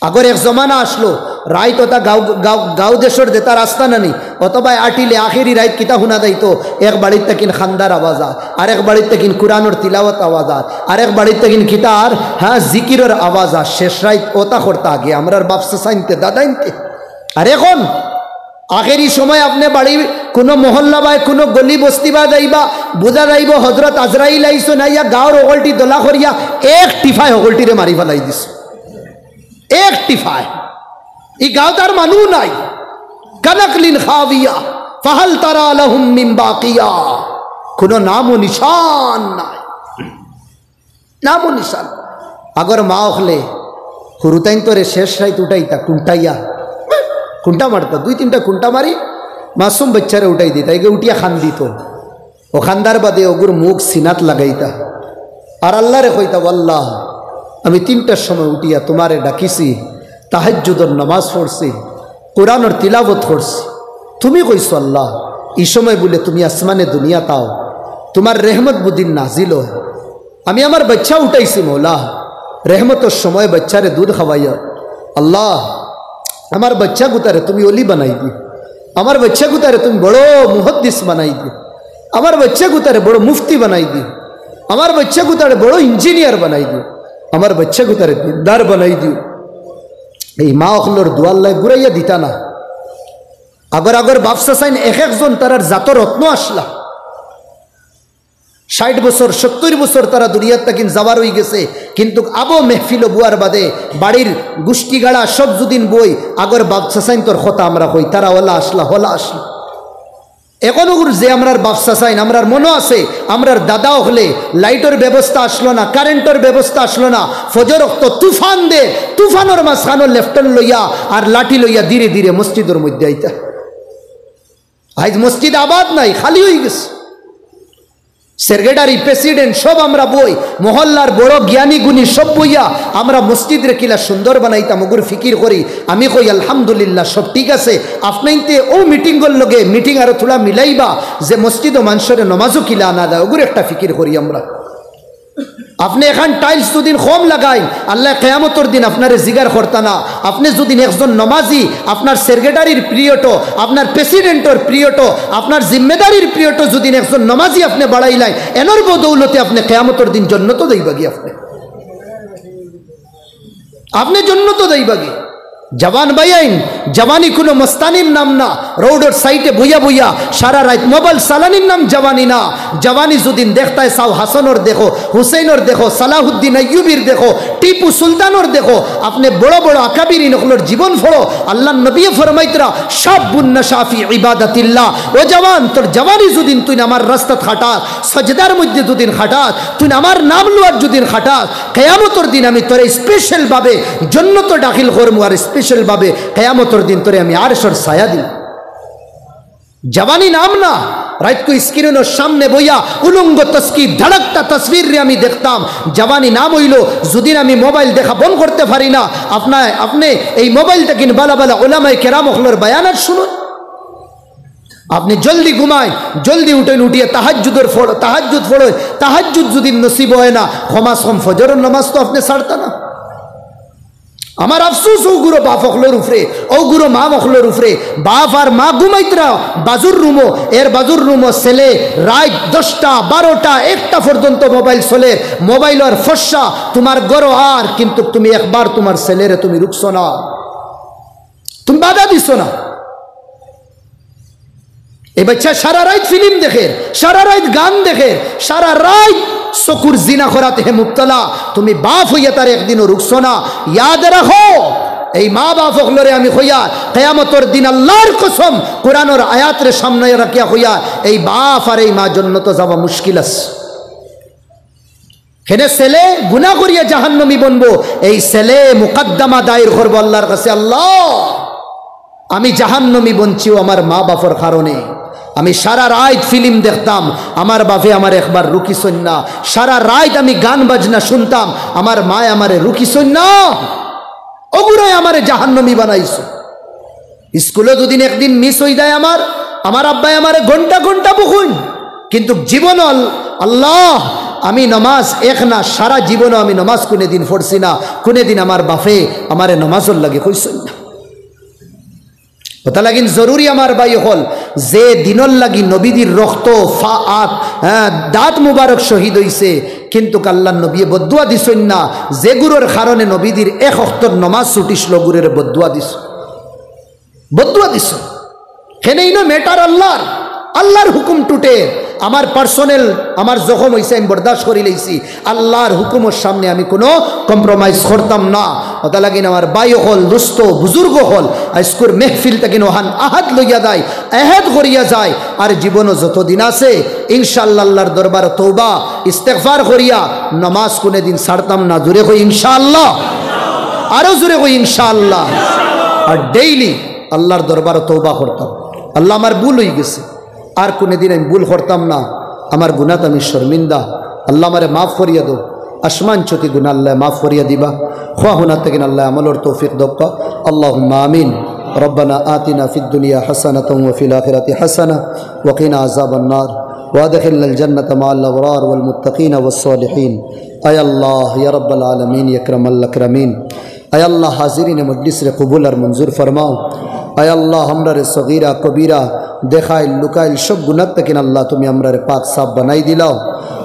আগর এক জমানা আছলো, রাইত ওটা গাউ, গাউ, গাউ দেশর যেটা রাস্তা নানি, অথবা আটিলে আখেরি রাইত কিতা হুনা যাইতো, এক বাড়িত তাকিন খান্দার আওয়াজ আর, আর এক বাড়িত তাকিন কুরআনর তিলাওয়াত আওয়াজ আর, আর এক বাড়িত তাকিন কিতার, হ্যাঁ, জিকিরর আওয়াজ আর। শেষ রাইত ওটা করতা আগে আমরার বাপ চাচাইন্তে, দাদাইন্তে। আর এখন আখেরি সময় আপনে বাড়ি কুনু মহল্লা বায় কুনু গলি বস্তি বায় যাইবা, বুঝা যাইবো হজরত আজরাইল আইছইন, আইয়া গাউর হকলটি দলা করিয়া এক টিফায় হকলটিরে মারি ফালাই দিছে। এক টিফায়। ই গাউত আর মানু নাই। কানাকলিন খাবিয়া, ফাহাল তারা লাহুম মিন বাকিয়া। কুনু নাম ও নিশান নাই। নাম ও নিশান। আগর মা অকলে হুরুতাইন্তরে শেষ রাইত উঠাইতা, কুন্টাইয়া। কুন্টা মারতা, দুই তিনটা কুন্টা মারি, মাসুম বাচ্চারে উঠাই দিতা, এগে উঠিয়া খান্দিতো। ও খান্দার বাদে ওগুর মুখ সিনাত লাগাইতা। আর আল্লাহরে কইতা, "ও আল্লাহ, আমি তিনটার সময় উঠিয়া তুমারে ডাকিছি, তাহাজ্জুদর নামাজ পড়ছি, কুরআনর তিলাওয়াত করছি। তুমি কইছো আল্লাহ, ই সময় বুলে তুমি আসমানে দুনিয়াত আও, তুমার রেহমত বুদিন নাজিল অয়। আমি আমার বাচ্চা উঠাইছি মৌলা, রেহমতর সময় বাচ্চারে দুধ খাওয়াইয়া। আল্লাহ, আমার বাচ্চা গুতারে তুমি অলি বানাই দিও, আমার বাচ্চা গুতারে তুমি বড় মুহাদ্দিস বানাই দিও, আমার বাচ্চা গুতারে বড় মুফতি বানাই দিও, আমার বাচ্চা গুতারে বড় ইঞ্জিনিয়ার বানাই দিও, আমার বাচ্চা গুতারে দিনদার বানাই দিও।" এই মা অকলর দোয়া আল্লায় ঘুরাইয়া দিতা না। আগর আগর বাপ চাচাইন এক একজন তারার জাতর রত্ন আছলা। ষাইট বছর, সত্তইর বছর তারা দুনিয়াত তাকিন যাওয়ার অইগেছে, কিন্তুক আবো মেহফিলো বুয়ার বাদে বাড়ির গুষ্টিগাড়া সব যুদিন বই, আগর বাপ চাচাইন্তর কথা আমরা কই, তারা অলা আছলা, হলা আছলা। এখনো গুর যে আমরার বাপ চাচাইন, আমরার মনো আছে, আমরার দাদা অকলে লাইটর ব্যবস্থা আছলো না, কারেন্টর ব্যবস্থা আছলো না, ফজর অক্ত তুফান দে, তুফানর মাঝখানো লেফটন লইয়া আর লাঠি লইয়া ধীরে ধীরে মসজিদর মধ্যে আইতা। আইজ মসজিদ আবাদ নাই, খালি অইগেছে। সেক্রেটারি, প্রেসিডেন্ট সব আমরা বই, মহল্লার বড় জ্ঞানী গুণী সব বইয়া আমরা মসজিদরে কিলা সুন্দর বানাইতাম, ওগুর ফিকির করি। আমি কই, "আলহামদুলিল্লাহ, সব ঠিক আছে।" আপনাইন্তে ও মিটিংর লগে মিটিং আরো থুড়া মিলাইবা, যে মসজিদো মানষরে নমাজো কিলা আনা যায়, ওগুর একটা ফিকির করি আমরা। আপনে এখান টাইলস যুদিন কম লাগাইন, আল্লায় কিয়ামতর দিন আপনারে জিগার করতা না। আপনে যুদিন একজন নমাজি, আপনার সেক্রেটারির পিরিয়ডো, আপনার প্রেসিডেন্টর পিরিয়ডো, আপনার জিম্মেদারির পিরিয়ডো যুদিন একজন নমাজি আপনে বাড়াইলাইন, এনর বদৌলতে আপনে কিয়ামতর দিন জন্নতো যাইবাগি আপনে। আপনে জন্নতো যাইবাগি। জওয়ান ভাইয়াইন, জওয়ানি কুনু মস্তানির নাম না। রোডর সাইডে বইয়া বইয়া সারা রাইত মোবাইল চালানির নাম জওয়ানি না। জওয়ানি যুদিন দেখতায় চাও, হাসানর দেখো, হুসেইনর দেখো, সালাহুদ্দিন আইয়ুবীর দেখো, টিপু সুলতানর দেখো, আপনে বড় বড় আকাবিরিন অকলর জীবন পড়ো। আল্লার নবীয়ে ফরমাইতরা, "শাবুন নাশা ফি ইবাদাতিল্লাহ।" ও জওয়ান, তোর জওয়ানি যুদিন তুই আমার রাস্তাত খাটাস, সজদার মধ্যে যুদিন খাটাস, তুই আমার নাম লওয়ার যুদিন খাটাস, কিয়ামতর দিন আমি তোরে স্পেশাল ভাবে জন্নতো দাখিল করমু, আর স্পেশাল ভাবে কিয়ামতর দিন তোরে আমি আরশর ছায়া দিমু। জওয়ানি নাম না। রাইতকু স্ক্রিনর সামনে বইয়া উলঙ্গ তসকি ধড়কতা তসবিররে আমি দেখতাম। জওয়ানি নাম অইলো, যুদিন আমি মোবাইল দেখা বন্ধ করতে পারি না, আপনে, আপনে এই মোবাইল থাকি বালা বালা উলামায়ে কেরাম অকলর বয়ানাত শুনইন। আপনে জলদি ঘুমাইন, জলদি উঠইন, উঠিয়া তাহাজ্জুদর ফড়-, তাহাজ্জুদ ফড়ইন। তাহাজ্জুদ যুদি নসিব অয় না, কমাস কম ফজরর নামাজ তো আপনে ছাড়তা না। আমার আফসোস অগুরো বাপ অকলর উপরে, অগুরো মা অকলর উপরে। বাপ আর মা ঘুমাইতরা বাজুর রুমো, এর বাজুর রুমো ছেলে রাইত দশটা, বারোটা, একটা পর্যন্ত মোবাইল চলের। মোবাইলর ফর্সা তুমার ঘরো আর, কিন্তু তুমি একবার তুমার ছেলেরে তুমি রুকছো না, তুমি বাধা দিছো না। এই বাচ্চা সারা রাইত ফিল্ম দেখের, সারা রাইত গান দেখের, সারা রাইত চকুর জিনা করাত হে মুবতলা। তুমি বাপ অইয়া তারে একদিনও রুকছো না। ইয়াদ রাখো, এই মা বাপ অকলরে আমি কইয়ার, কিয়ামতর দিন আল্লার কসম, কোরআনর আয়াতরে সামনে রাখিয়া কইয়ার, এই বাপ আর এই মা জন্নতো যাওয়া মুশকিল আছে। কেনে ছেলে গুনা করিয়া জাহান্নামী বনবো, এই ছেলে মুকদ্দমা দায়ের করবো আল্লার কাছে, "আল্লা, আমি জাহান্নামী বনছি অউ আমার মা বাপর কারণে। আমি সারা রাইত ফিল্ম দেখতাম, আমার বাপে আমারে একবার রুকিছইন না। সারা রাইত আমি গান বাজনা শুনতাম, আমার মায় আমারে রুকিছইন না। অগুরায় আমারে জাহান্নামী বানাইছো।" স্কুলো যুদিন একদিন মিস অই যায় আমার, আমার আব্বায় আমারে ঘন্টা ঘন্টা বকইন, কিন্তু জীবনও আল-, আল্লা, আমি নমাজ এক না, সারা জীবনও আমি নমাজ কুনেদিন পড়ছি না, কুনেদিন আমার বাপে আমারে নমাজর লাগি কইছইন না। অতালাগিন জরুরি আমার ভাই অকল, যে দিনর লাগি নবীজির রক্ত, ফা-, আত-, হ্যাঁ, দাঁত মুবারক শহীদ অইছে, কিন্তু আল্লার নবীয়ে বদদুয়া দিছইন না, যেগুরর কারণে নবীজির এক অক্তর নমাজ ছুটিছিল, অগুরে বদদুয়া দিছইন। বদদুয়া দিছইন। কেনে ইনো ম্যাটার আল্লার, আল্লার হুকুম টুটে। আমার পার্সোনাল, আমার জখম অইছে, আমি বরদাস্ত করি লইছি। আল্লার হুকুমর সামনে আমি কুনু কম্প্রোমাইজ করতাম না। অতালাগিন আমার ভাই অকল, দোস্ত, বুজুর্গ অকল, আইজকুর মেহফিল থাকি অহান আহাদ লইয়া যায়, আহাদ করিয়া যায়। আর জীবনও যতদিন আছে, ইনশাআল্লাহ আল্লার দরবারো তওবা, ইস্তেগফার করিয়া নমাজ কুনেদিন ছাড়তাম না। জুরে কই ইনশাআল্লাহ, আরো জুরে কই ইনশাআল্লাহ। আর ডেইলি আল্লার দরবারো তওবা করতাম, "আল্লা, আমার ভুল অই গেছে, আর কুনেদিন আমি ভুল করতাম না, আমার গুনাত আমি শর্মিন্দা, আল্লা, আমারে মাফ করিয়া দেও।" আসমান চুতি গুনা আল্লায় মাফ করিয়া দিবা। খোয়া হুনা থাকি আল্লায় আমলর তৌফিক দেউক্কা। আল্লাহুম্মা আমিন। ربنا آتنا في الدنيا حسنة وفي الآخرة حسنة وقنا عذاب النار وأدخلنا الجنة مع الأبرار والمتقين والصالحين. আয় আল্লাহ, ইয়া রাব্বাল আলামিন, ইয়া আকরামাল আকরামিন, আয় আল্লাহ, হাজিরিনে মজলিসরে কবুল আর মঞ্জুর ফরমাও। আয় আল্লাহ, আমরারে সগীরা কবিরা, দেখাইল লুকাইল সব গুনাহ থাকি আল্লাহ তুমি আমরারে পাক সাফ বানাই দিলাও।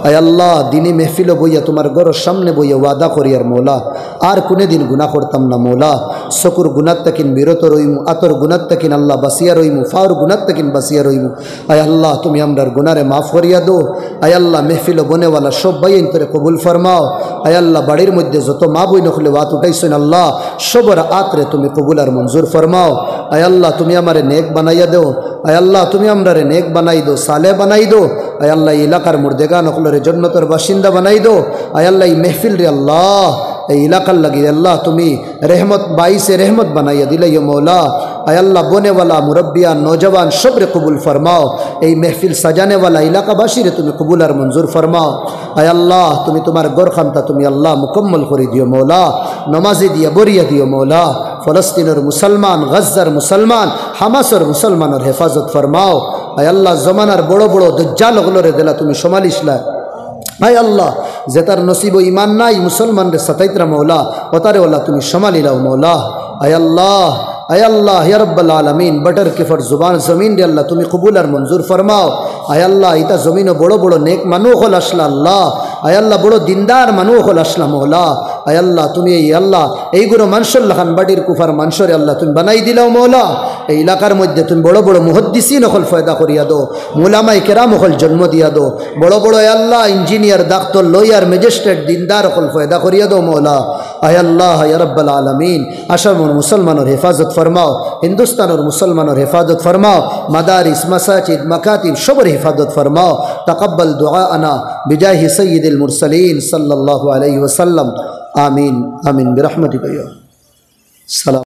আয় আল্লাহ, দিনি মেহফিলো বইয়া তুমার ঘরর সামনে বইয়া ওয়াদা করিয়ার মৌলা, আর কুনেদিন গুনাহ করতাম না মৌলা। চকুর গুনাহ থাকি বিরত রইমু, আতর গুনাহ থাকি আল্লাহ বাঁচিয়া রইমু, ফাওর গুনাহ থাকি বাঁচিয়া রইমু। আয় আল্লাহ, তুমি আমরার গুনারে মাফ করিয়া দেও। আয় আল্লাহ, মেহফিলো বনেওয়ালা সব ভাইয়াইন্তরে কবুল ফরমাও। আয় আল্লাহ, বাড়ির মধ্যে যত মা বইন অকলে আত উঠাইছইন আল্লাহ, সবর আতরে তুমি কবুল আর মঞ্জুর ফরমাও। আয় আল্লাহ, তুমি আমারে নেক বানাইয়া দেও। আয় আল্লাহ, তুমি আমরারে নেক বানাই দেও, সালেহ বানাই দেও। আয় আল্লাহ, এই এলাকার মুর্দেগান অকলরে জন্নতর বাসিন্দা বানাই দেও। আয় আল্লাহ, এই মেহফিলরে আল্লাহ, এই এলাকার লাগি আল্লাহ তুমি রেহমত, বাইসে রেহমত বানাইয়া দিলাইও মৌলা। আয় আল্লাহ, বনেওয়ালা, মুরব্বিয়ান, নওজওয়ান সবরে কবুল ফরমাও। এই মেহফিল সাজানেওয়ালা এলাকাবাসীরে তুমি কবুল আর মঞ্জুর ফরমাও। আয় আল্লাহ, তুমি তুমার ঘরখানতা তুমি আল্লাহ মুকম্মল করি দিও মৌলা। নমাজি দিয়া ভরিয়া দিও মৌলা। ফলস্তিনর মুসলমান, গাজ্জার মুসলমান, হামাসর মুসলমানর হেফাজত ফরমাও। আয় আল্লাহ, জমানার বড় বড় দজ্জাল অকলরে দিলা তুমি সমালিসলা। আয় আল্লাহ, যেতার নসিবো ইমান নাই, মুসলমানরে সাতাইতরা মৌলা, অতারে আল্লাহ তুমি সমালিলাও মৌলা। আয় আল্লাহ, আয় আল্লাহ, ইয়া রাব্বাল আলামিন, বাটার কিফর জুবান জমিন রে আল্লাহ, তুমি কবুল আর মঞ্জুর ফরমাও। আয় আল্লাহ, ইতা জমিনো বড় বড় নেক মানু অকল আসলা আল্লাহ। আয় আল্লাহ, বড় দিনদার মানু অকল আসলা মৌলা। আয় আল্লাহ, তুমি এই আল্লাহ, এইগুলো মানষর লাখান বাটির কুফার মানষরে আল্লাহ তুমি বানাই দিলাও মৌলা। এই এলাকার মধ্যে তুমি বড় বড় মুহাদ্দিসিন অকল ফয়দা করিয়া দো, উলামায়ে কেরাম অকল জন্ম দিয়া দো, বড় বড় আয় আল্লাহ ইঞ্জিনিয়ার, ডাক্তার, লয়ার, ম্যাজিস্ট্রেট, দিনদার অকল ফয়দা করিয়া দো মৌলা। আয় আল্লাহ, ইয়া রাব্বাল আলামিন, আসামর মুসলমানর হেফাজত ফরমাও, হিন্দুস্তানর মুসলমানর হেফাজত ফরমাও, মাদারিস, মাসাজিদ, মাকাতিব সবর হেফাজত ফরমাও। তাকাব্বাল দুআআনা বিজাহি সাইয়্যিদিল মুরসালিন সাল্লাল্লাহু আলাইহি ওয়াসাল্লাম। আমিন, আমিন, বিরহমাতিকা ইয়া। সালাম।